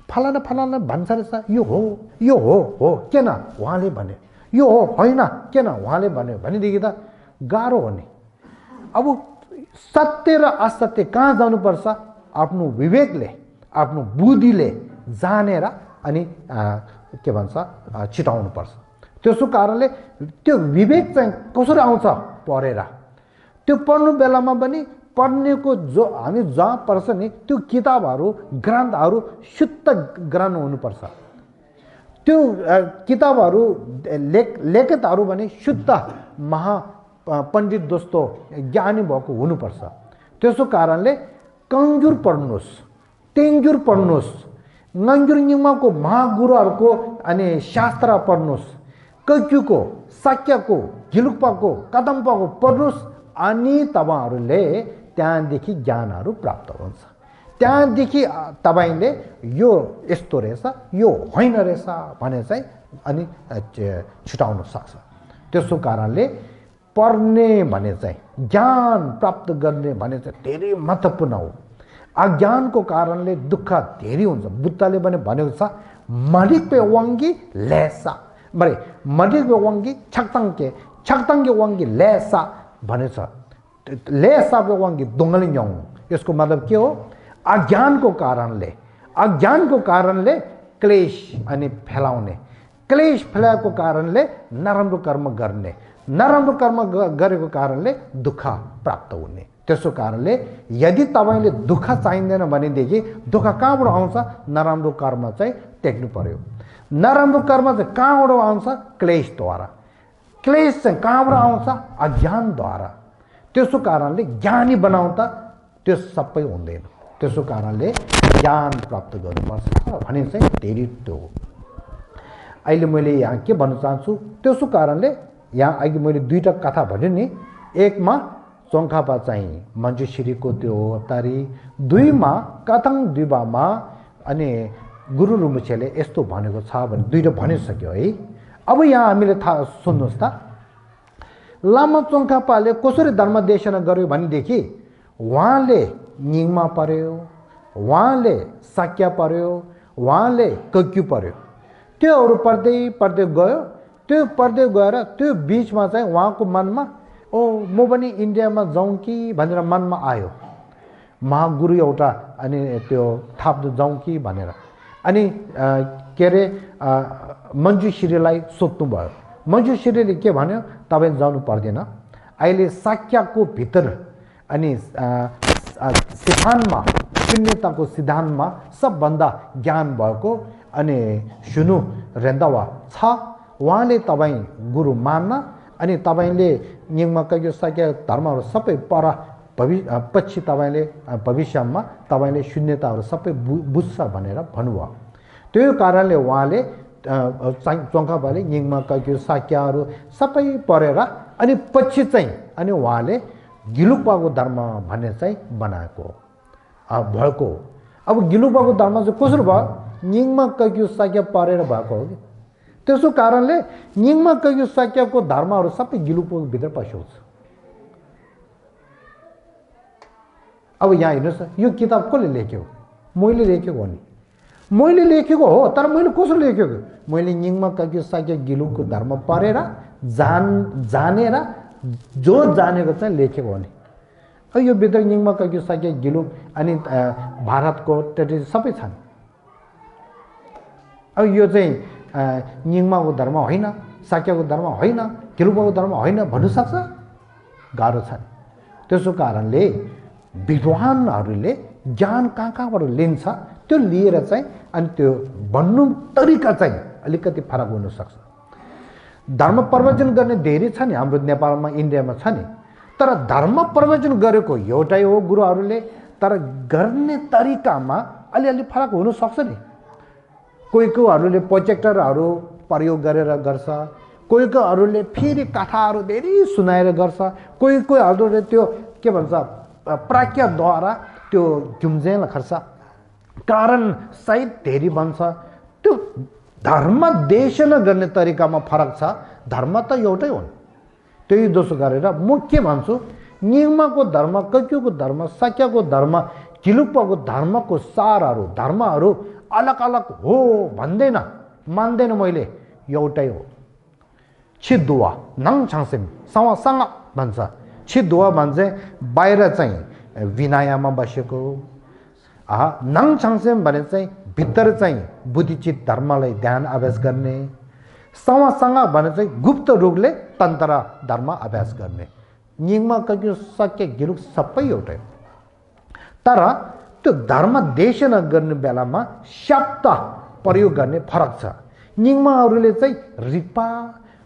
फलाना भन्छ रहेछ यो हो किन उहाँले भने यो हो होइन किन उहाँले भन्यो भनेदेखि त गाह्रो हो नि अब सत्य र असत्य कहाँ जानुपर्छ आफ्नो विवेकले आफ्नो बुद्धिले जानेर अनि के भन्छ छिटाउनु पर्छ त्यसो कारणले त्यो विवेक चाहिँ कसरी आउँछ पढेर त्यो पढ्नु बेलामा पनि पढ्नेको जो हामी जहाँ पर्छ नि त्यो किताबहरू ग्रन्थहरू शुद्ध ग्रन्थ हुनुपर्छ त्यो किताबहरू लेखकहरू पनि शुद्ध महा पण्डित जस्तो ज्ञानी भएको हुनुपर्छ त्यसो कारणले कङ्जुर पढ्नुस् तेङ्जुर पढ्नुस् nganggyur निङमाको महागुरुहरूको अनि शास्त्र पढ्नुस् कक्युको साक्यको गिलुक्पाको कदम्पाको पढ्नुस् अनि तपाईहरुले त्यहाँदेखि ज्ञानहरू प्राप्त हुन्छ त्यहाँदेखि तपाईले यो यस्तो रहेछ यो होइन रहेछ भने चाहिँ अनि छुटाउन सक्छ त्यसो कारणले पढ्ने भने चाहिँ ज्ञान प्राप्त गर्ने भने चाहिँ धेरै महत्त्वपूर्ण हो अज्ञानको कारणले दुःख धेरै हुन्छ बुद्धले पनि भनेको छ मडिक पे वाङ्गी लेसा बरे मडिक पे वाङ्गी छक्तङ्गे वाङ्गी लेसा भनेछ लेसा पे वाङ्गी दोंगले न्यौ यसको मतलब के हो अज्ञानको कारणले क्लेश अनि फैलाउने क्लेश फैलाएको कारणले नराम्रो कर्म गर्ने नराम्रो कर्म गरेको कारणले दुःख प्राप्त हुने त्यसो कारणले यदि तपाईले दुःख चाहिँदैन भनेदेखि दुःख कहाँबाट आउँछ नराम्रो कर्म चाहिँ त्याग्नु पर्यो नराम्रो कर्म चाहिँ कहाँबाट आउँछ क्लेशद्वारा क्लेश चाहिँ कहाँबाट आउँछ अज्ञानद्वारा त्यसो कारणले ज्ञानी बनाउँदा त्यो सबै हुँदैन त्यसो कारणले ज्ञान प्राप्त गर्नुपर्छ भने चाहिँ धेरै त्यो हो अहिले मैले यहाँ के भन्न चाहन्छु त्यसो कारणले यहाँ अघि मैले दुईटा कथा भने नि एकमा चोङखापा चाहिँ मञ्जुश्रीको त्यो अवतारी दुईमा कथाङ द्वीपमा अनि गुरु रुम्बुछेले यस्तो भनेको छ भने दुईटा भनिसक्यो है अब यहाँ हामीले थाहा सुन्नुहोस् त लामा चोङखापाले कसरी धर्मदेशना गर्यो भनेदेखि उहाँले निङमा पर्यो, उहाँले साक्या पर्यो, उहाँले कक्यु पर्यो। त्योहरू पढ्दै पढ्दै गयो। त्यो पढ्दै गएर त्यो बिचमा चाहिँ उहाँको मनमा ओ म पनि इन्डियामा जाउँ कि भनेर मनमा आयो। महागुरु एउटा अनि त्यो थाप्दो जाउँ कि भनेर। अनि के अरे मञ्जुश्रीलाई सोध्नु भयो। मञ्जुश्रीले के भन्यो, तपाईँ जानु पर्दैन, अहिले साक्याको भित्र अनि सिद्धान्तमा, शून्यताको सिद्धान्तमा सबभन्दा ज्ञान भएको अनि सुनु रेन्दवा छ। उहाँले तपाईँ गुरु मान्न अनि तपाईँले निङमा कग्यो साक्या धर्महरू सबै पछि तपाईँले भविष्यमा तपाईँले शून्यताहरू सबै बुझ्छ भनेर भन्नुभयो। त्यो कारणले उहाँले चङ्खापाले निङमा कग्यो साक्याहरू सबै पढेर अनि पछि चाहिँ अनि उहाँले गिलुक्पाको धर्म भन्ने चाहिँ बनाएको भएको। अब गिलुक्पाको धर्म चाहिँ कसरी भयो? निङमा कग्यो साक्या पढेर भएको हो कि। त्यसो कारणले निङमा कग्यो साक्याको धर्महरू सबै गिलुक्पाको भित्र पस्याउँछ। अब यहाँ हेर्नुहोस्, यो किताब कसले लेख्यो? मैले लेखेको हो नि। मैले लेखेको हो, तर मैले कसरी लेखेको? मैले निङमा कग्यो साक्या गिलुकको धर्म पढेर जानेर जो जानेको चाहिँ लेखेको हो नि। यो भित्र निङमा कग्यो साक्या गिलुक अनि भारतको ट्रेडिसन सबै छन्। अब यो चाहिँ निङमाको धर्म होइन, साक्याको धर्म होइन, गिलुकको धर्म होइन भन्नु सक्छ? गाह्रो छ। त्यसो कारणले विद्वानहरूले ज्ञान कहाँबाट लिन्छ त्यो लिएर चाहिँ अनि त्यो भन्नु तरिका चाहिँ अलिकति फरक हुनसक्छ। धर्म प्रवचन गर्ने धेरै छ नि हाम्रो नेपालमा, इन्डियामा छ नि। तर धर्म प्रवचन गरेको एउटै हो गुरुहरूले, तर गर्ने तरिकामा अलिअलि फरक हुनसक्छ नि। कोहीकोहरूले प्रोजेक्टरहरू प्रयोग गरेर गर्छ, कोहीकोहरूले फेरि कथाहरू धेरै सुनाएर गर्छ, कोहीहरूले त्यो के भन्छ प्राज्ञद्वारा त्यो जुम्जेल खर्छ, कारण सहित धेरै भन्छ। त्यो धर्म देशना गर्ने तरिकामा फरक छ, धर्म त एउटै हो। त्यही दोषो गरेर म के भन्छु, निङमाको धर्म, कक्युको धर्म, साक्याको धर्म, गिलुक्पाको धर्मको सारहरू धर्महरू अलग अलग हो भन्दैन, मान्दैन मैले, एउटै हो। छिदुवा नङ छाङसेम सँग भन्छ। छिदुवा भन्छ बाहिर चाहिँ विनायमा बसेको, नङ छाङसेम भने चाहिँ भित्र चाहिँ बुद्धिचित धर्मलाई ध्यान अभ्यास गर्ने, सँग भने चाहिँ गुप्त रूपले तन्त्र धर्म अभ्यास गर्ने। निङमा कग्यो साक्या गिलुक सबै एउटै। तर त्यो धर्म देशना गर्ने बेलामा शब्द प्रयोग गर्ने फरक छ। निङमाहरूले चाहिँ रिपा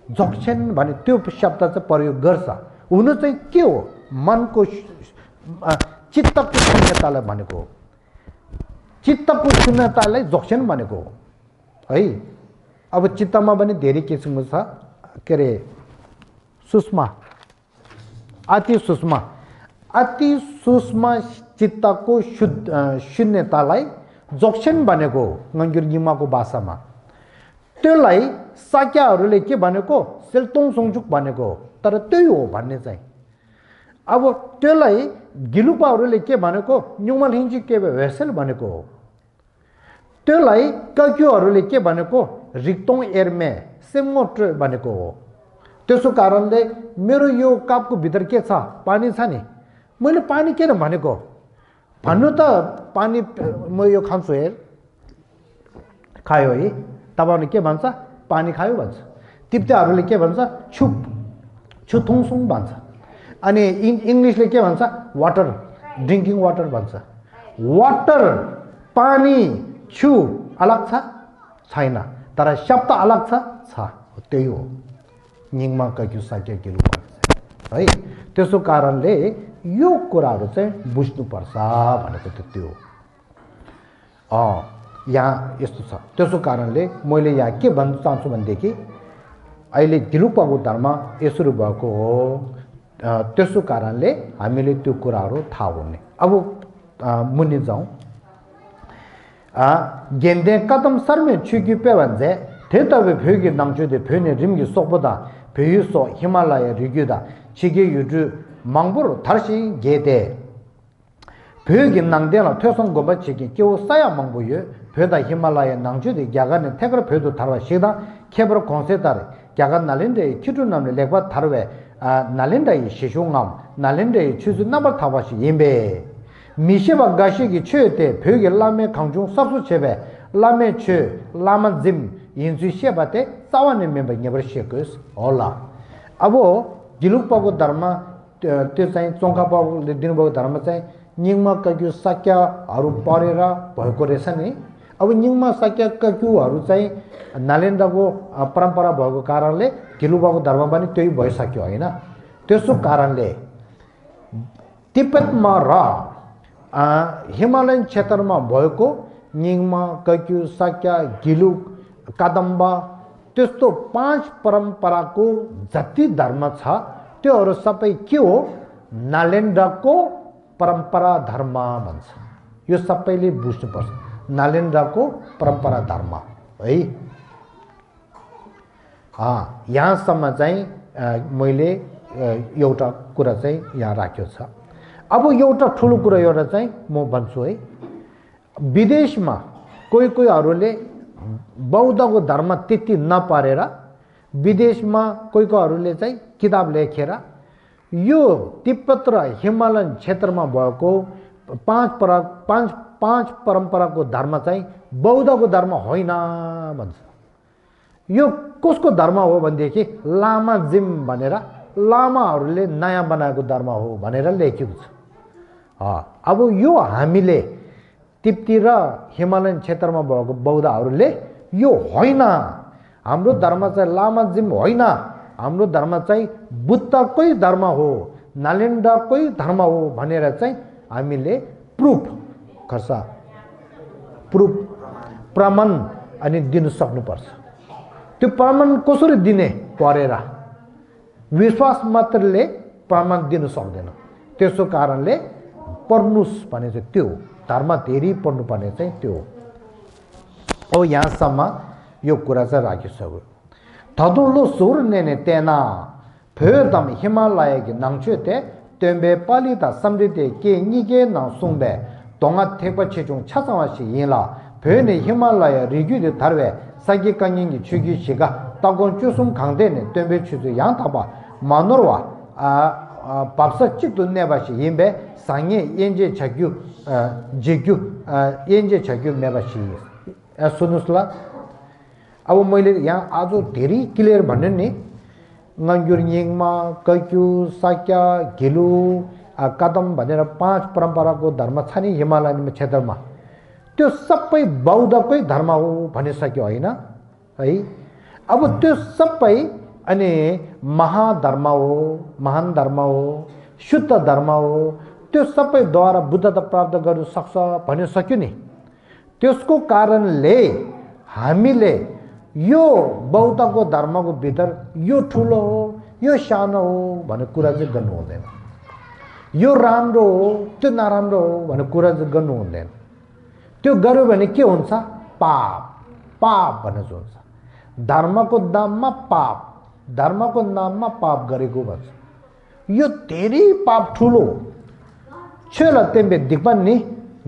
जक्सन भने त्यो शब्द चाहिँ प्रयोग गर्छ। हुनु चाहिँ के हो? मनको चित्तको शून्यतालाई भनेको हो। चित्तको शून्यतालाई जक्सन भनेको हो है। अब चित्तमा पनि धेरै किसिमको छ, के अरे सूक्ष्म, अति सूक्ष्म, अति सूक्ष्म चित्तको शून्यतालाई जक्सन भनेको हो निङमाको भाषामा। त्यसलाई साक्याहरूले के भनेको? सेल्तोङ सोङचुक भनेको हो, तर त्यही हो भन्ने चाहिँ। अब त्यसलाई गिलुक्पाहरूले के भनेको? न्युमल हिन्जी के भेसेल भनेको हो। त्यसलाई कक्युहरूले के भनेको? रिक्तोङ एर्मे सेमोट भनेको हो। त्यसो कारणले मेरो यो कपको भित्र के छ? पानी छ नि। मैले पानी किन भनेको? भन्नु त पानी म यो खान्छु, हेर खायो है, तपाईँहरूले के भन्छ? पानी खायो भन्छ। तिप्तेहरूले के भन्छ? छुथुङसुङ भन्छ। अनि इङ्ग्लिसले के भन्छ? वाटर, ड्रिङ्किङ वाटर भन्छ। वाटर, पानी, छु अलग छ? छैन, तर शब्द अलग छ? त्यही हो निङमा कग्यो साक्या गिलुक है। त्यसो कारणले यो कुराहरू चाहिँ बुझ्नुपर्छ भनेको त त्यो हो। यहाँ यस्तो छ। त्यसो कारणले मैले यहाँ के भन्न चाहन्छु भनेदेखि अहिले गिलुक्पाको धर्म यसरी भएको हो। त्यसो कारणले हामीले त्यो कुराहरू थाहा हुने। अब मुनि जाउँ। गेन्दे कदम सर्मे छुकी पे भन्छ थेतबे फेगी नाङचुदे फेने रिमगी सोपदा फेयुसो हिमालय रिग्युदा छिगे युजु मंगबुर थर्सी गेदे 벽이 낭대라 퇴성 고바치기 겨우 싸야 망보여 벽다 히말라야 낭주디 야간에 태그로 벽도 다르와 시다 케브로 콘세타르 야간 날린데 키르남네 레과 다르웨 날린다이 시숑암 날린다이 추즈 나발 타바시 임베 미시바 가시기 최대 벽에 라메 강중 섭수 제베 라메 최 라만짐 인주시바테 싸와네 멤버 녀버 시크스 올라 아보 기룩바고 다르마 तेसाई चोंका पाव दिन बग धर्म चाहिँ निङमा कक्यु साक्या हरु परेर भएको रहेछ नि अब निङमा साक्या कक्युहरु चाहिँ नालेन्दाको परम्परा भएको कारणले गिलुबाको धर्म पनि त्यही भइसक्यो हैन त्यसो कारणले तिब्बतमा र हिमालयन क्षेत्रमा भएको निङमा कक्यु साक्या गिलु कादम्बा त्यस्तो 5 परम्पराको जति धर्म छ त्योहरु सबै के हो नालेन्डाको परम्परा धर्म भन्छ यो सबैले बुझ्नु पर्छ नालेन्डाको परम्परा धर्म है यहाँसम्म चाहिँ मैले एउटा कुरा चाहिँ यहाँ राख्यो छ अब एउटा ठुलो कुरा एउटा चाहिँ म भन्छु है विदेशमा कोहीहरूले बौद्धको धर्म त्यति नपारेर विदेशमा कोहीहरूले चाहिँ किताब लेखेर यो तिब्बत र हिमालयन क्षेत्रमा भएको 5 परम्पराको धर्म चाहिँ बौद्धको धर्म होइन भन्छ यो कसको धर्म हो भनेदेखि लामा जिम भनेर लामाहरूले नयाँ बनाएको धर्म हो भनेर लेखेको छ अब यो हामीले तिब्बती र हिमालयन क्षेत्रमा भएको बौद्धहरूले यो होइन हाम्रो धर्म चाहिँ लामा जिम होइन हाम्रो धर्म चाहिँ बुद्धकै धर्म हो नालेन्डाकै धर्म हो भनेर चाहिँ हामीले प्रुफ प्रमाण अनि दिन सक्नुपर्छ त्यो प्रमाण कसरी दिने परेर विश्वास मात्रले प्रमाण दिन सक्दैन त्यसो कारणले पढ्नुस् भने चाहिँ त्यो धर्म धेरै पढ्नु पर्ने चाहिँ त्यो हो यहाँसम्म यो कुरा चाहिँ राखिसक्यो धदुलो सुर नेने तेना फेदम हिमालय के नङचुते तेम्बे पालिता समृद्धि के निगे न सुंबे दोंगा थेपा छिजुङ छसवासी यिला फेने हिमालय रिगुदे धरवे सगी कङिङि छुगी छिगा तगोन चुसुम खाङदेने तेम्बे छुजु यां थापा मानोरवा पापसा चितु नेबासी यिम्बे सांगे येन्जे छग्यु जिग्यु येन्जे छग्यु नेबासी सुनुस्ला अब मैले यहाँ आज धेरै क्लियर भन्ने नि नङ्ग्युर निङमा कक्यु साक्या गिलु कदम भनेर 5 परम्पराको धर्म छ नि हिमालयन क्षेत्रमा त्यो सबै बौद्धकै धर्म हो भनिसक्यो हैन है अब त्यो सबै अनि महान धर्म हो शुद्ध धर्म हो त्यो सबै द्वारा बुद्धता प्राप्त गर्न सक्छ भनिसक्यो नि त्यसको कारणले हामीले यो बौद्धको धर्मको भित्र यो ठुलो हो यो सानो हो भन्ने कुरा चाहिँ गर्नु हुँदैन यो राम्रो हो त्यो नराम्रो हो भन्ने कुरा चाहिँ गर्नु हुँदैन त्यो गर्यो भने के हुन्छ पाप भन्ने हुन्छ धर्मको नाममा पाप गरेको भन्छ यो धेरै पाप ठुलो छेला तेम्बे दिपन्नी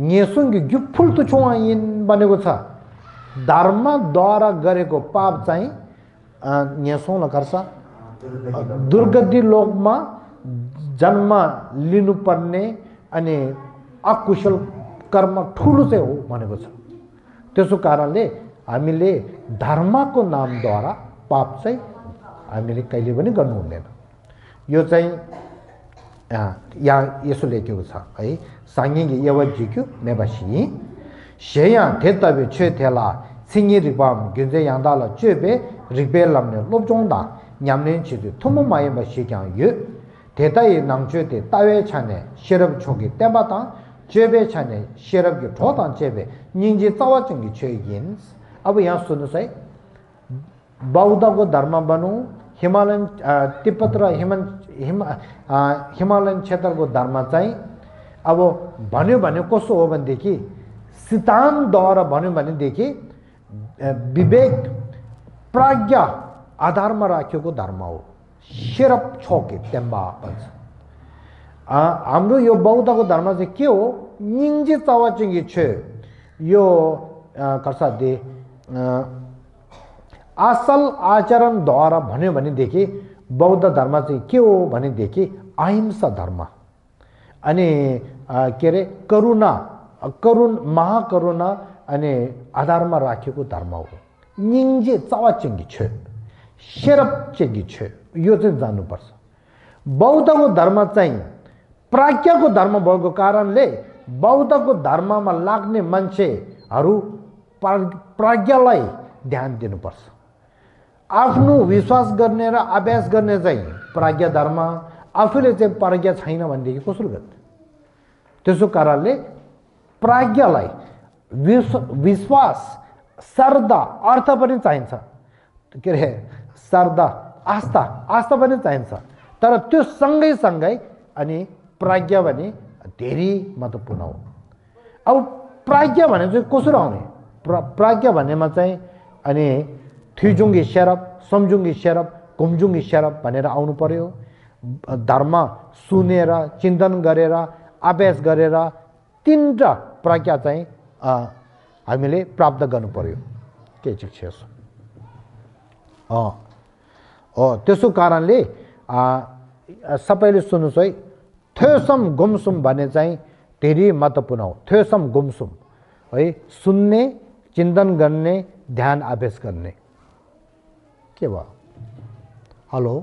नेसुङ्गी गुफुल त छोइन बनेको छ धर्मद्वारा गरेको पाप चाहिँ नेसौँ गर्छ दुर्गति लोकमा जन्म लिनुपर्ने अनि अकुशल कर्म ठुलो चाहिँ हो भनेको छ त्यसो कारणले हामीले धर्मको नामद्वारा पाप चाहिँ हामीले कहिले पनि गर्नु हुँदैन यो चाहिँ यहाँ यसो लेखेको छ है सांगिङि यवजिक्यु मेबासी शेया थेतबे छेथेला सिङि रिबाम गिन्जे याङदाला चेबे रिबे लमने लोबजोंदा न्यामने छिदु थुमु मायबा सिक्यां यु थेताइ नाङचेते तावे छाने शेरब छोगी तेबाता चेबे छाने शेरब गे ठोता चेबे निङजे चावाचंगी छेगिन अब यहाँ सुन्नुस् है बौद्धको धर्म बनु हिमालयन तिब्बत र हिमालयन क्षेत्रको धर्म चाहिँ अब भन्यो भने कसो हो भनेदेखि सिद्धान्तद्वारा भन्यो भनेदेखि विवेक प्रज्ञा आधारमा राखेको धर्म हो शेरप छोके तेम्बा भन्छ हाम्रो यो बौद्धको धर्म चाहिँ के हो निंजे चावा चंगी छ यो कर्सा दे असल आचरणद्वारा भन्यो भनेदेखि बौद्ध धर्म चाहिँ के हो भनेदेखि अहिंसा धर्म अनि के अरे महाकरुणा अनि आधारमा राखेको धर्म हो निंजे चावा चंगी छ शेरप चंगी छ यो चाहिँ जान्नुपर्छ बौद्धको धर्म चाहिँ प्राज्ञको धर्म भएको कारणले बौद्धको धर्ममा लाग्ने मान्छेहरू प्राज्ञलाई ध्यान दिनुपर्छ आफ्नो विश्वास गर्ने र अभ्यास गर्ने चाहिँ प्राज्ञ धर्म आफूले चाहिँ प्राज्ञ छैन भनेदेखि कसरी गर्ने त्यसो कारणले प्राज्ञलाई विश्वास श्रद्धा अर्थ पनि चाहिन्छ के अरे श्रद्धा आस्था पनि चाहिन्छ तर त्यो सँगै अनि प्राज्ञ भने धेरै महत्त्वपूर्ण हो अब प्राज्ञ भने चाहिँ कसरी आउने प्राज्ञ भन्नेमा चाहिँ अनि थुजुङ्गी शेरप सम्जुङ्गी शेरप कुमजुङ्गी शेरप भनेर आउनु पर्यो धर्म सुनेर चिन्तन गरेर अभ्यास गरेर तीनटा प्राज्ञ चाहिँ हामीले प्राप्त गर्नु पर्यो के चाहिँ छ त्यसो कारणले सबैले सुन्नुहोस् है थ्योसम गुमसुम भन्ने चाहिँ धेरै महत्त्वपूर्ण हो थ्योसम गुमसुम है सुन्ने चिन्तन गर्ने ध्यान अभ्यास गर्ने के भयो हेलो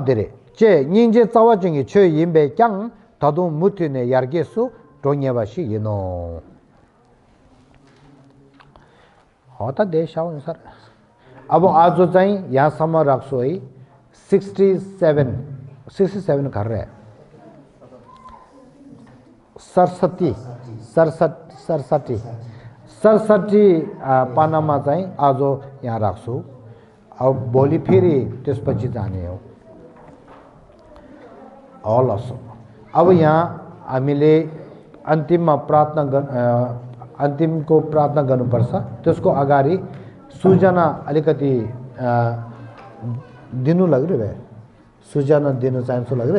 धेरै चे निंजे चावा चंगी छ यिम्बे क्याङ तदु मुथुने यार्गेसु टोन्याबासी यनो हो त देश आउ सर अब आज चाहिँ यहाँसम्म राख्छु है 67 कर रहे सरसठी पानामा चाहिँ आज यहाँ राख्छु अब भोलि फेरि त्यसपछि जाने हो हलस अब यहाँ हामीले अन्तिमको प्रार्थना गर्नुपर्छ त्यसको अगाडि सूचना अलिकति दिनु लाग्यो रे सूचना दिनु चाहन्छु लाग्यो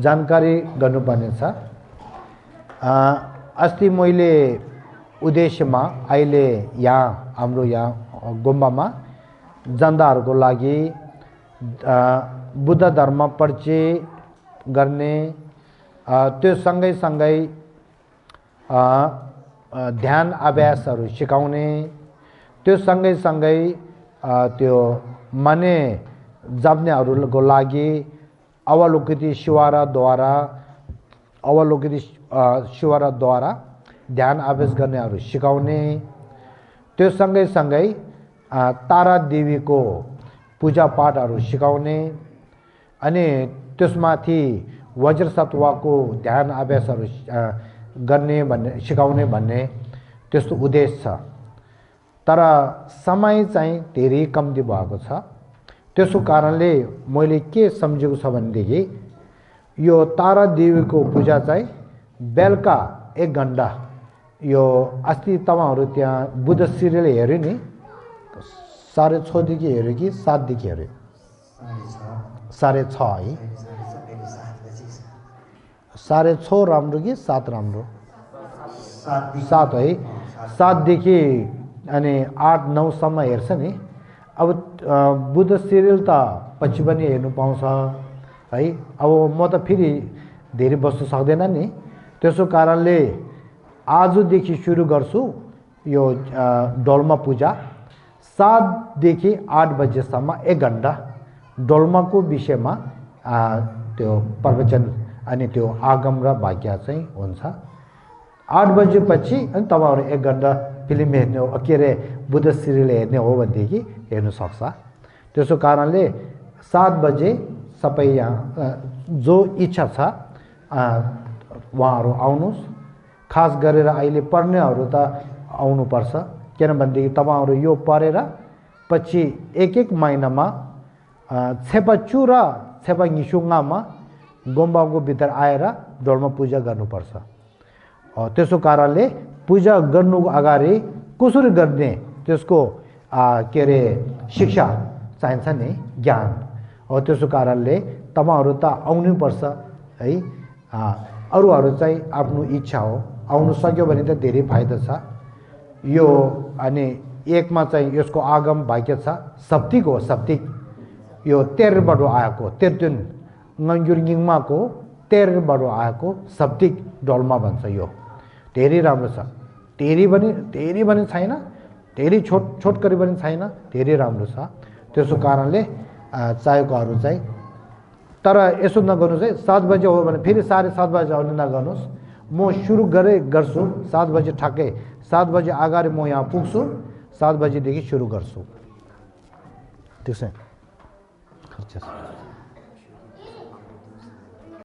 जानकारी गर्नुपर्ने छ अस्ति मैले उद्देश्यमा अहिले यहाँ हाम्रो यहाँ गुम्बामा जनताहरूको लागि बुद्ध धर्म परिचय गर्ने त्यो सँगै ध्यान अभ्यासहरू सिकाउने त्यो सँगै त्यो माने जप्नेहरूको लागि अवलोकित शिवाराद्वारा ध्यान अभ्यास गर्नेहरू सिकाउने त्यो सँगै तारा देवीको पूजा पाठहरू सिकाउने अनि त्यसमाथि वज्रसत्वको ध्यान अभ्यासहरू सिकाउने भन्ने त्यस्तो उद्देश्य छ तर समय चाहिँ धेरै कम्ती भएको छ त्यसो कारणले मैले के सम्झेको छ भनेदेखि यो तारा देवीको पूजा चाहिँ बेलुका 1 घण्टा यो अस्ति तपाईहरु त्यहाँ बुद्ध सिरियल हेर्यो नि 6:30 देखि हेर्यो कि 7 देखि हेर्यो 6:30 है 6:30 राम्रो कि 7 राम्रो 7 है 7 देखि अनि 8-9 सम्म हेर्छ नि अब बुद्ध सिरियल त पछि पनि हेर्नु पाउँछ है अब म त फेरि धेरै बस्न सक्दैन नि त्यसो कारणले आजदेखि सुरु गर्छु यो डोल्मा पूजा 7 देखि 8 बजेसम्म 1 घण्टा डोल्माको विषयमा त्यो प्रवचन अनि त्यो आगम र भाग्य चाहिँ हुन्छ 8 बजेपछि अनि तपाईहरु 1 घण्टा फिल्म हेर्ने हो के रे बुद्ध सिरियल हेर्ने हो भनेदेखि हेर्न सक्छ त्यसो कारणले 7 बजे सबै यहाँ जो इच्छा छ उहाँहरु आउनुस् खास गरेर अहिले पढ्नेहरु त आउनु पर्छ किनभनेदेखि तपाईहरु यो पढेर पछि एक महिनामा छेपाचु र छेपाङिसुङमा गुम्बाको भित्र आएर डोल्मा पूजा गर्नुपर्छ त्यसो कारणले पूजा गर्नुको अगाडि कसरी गर्ने त्यसको के रे शिक्षा चाहिन्छ नि ज्ञान हो त्यसो कारणले तपाईहरु त आउनै पर्छ है अरूहरु चाहिँ आफ्नो इच्छा हो आउनु सक्यो भने त धेरै फाइदा छ यो अनि एकमा चाहिँ यसको आगम भाग्य छ सप्तिक हो सप्तिक यो तेरबाट आएको तेर्जुन ngangurngingमाको तेरबाट आएको सप्तिक डोल्मा भन्छ यो धेरै राम्रो छ धेरै पनि छैन धेरै छोटकरी पनि छैन धेरै राम्रो छ त्यसो कारणले चाहेकोहरु चाहिँ तर यसो नगर्नुस् है 7 बजे हो भने फेरि 7:30 बजे आउन नगर्नुस् म सुरु गर्छु 7 बजे ठ्याक्कै 7 बजे अगाडि म यहाँ पुग्छु 7 बजे देखि सुरु गर्छु ठीक छ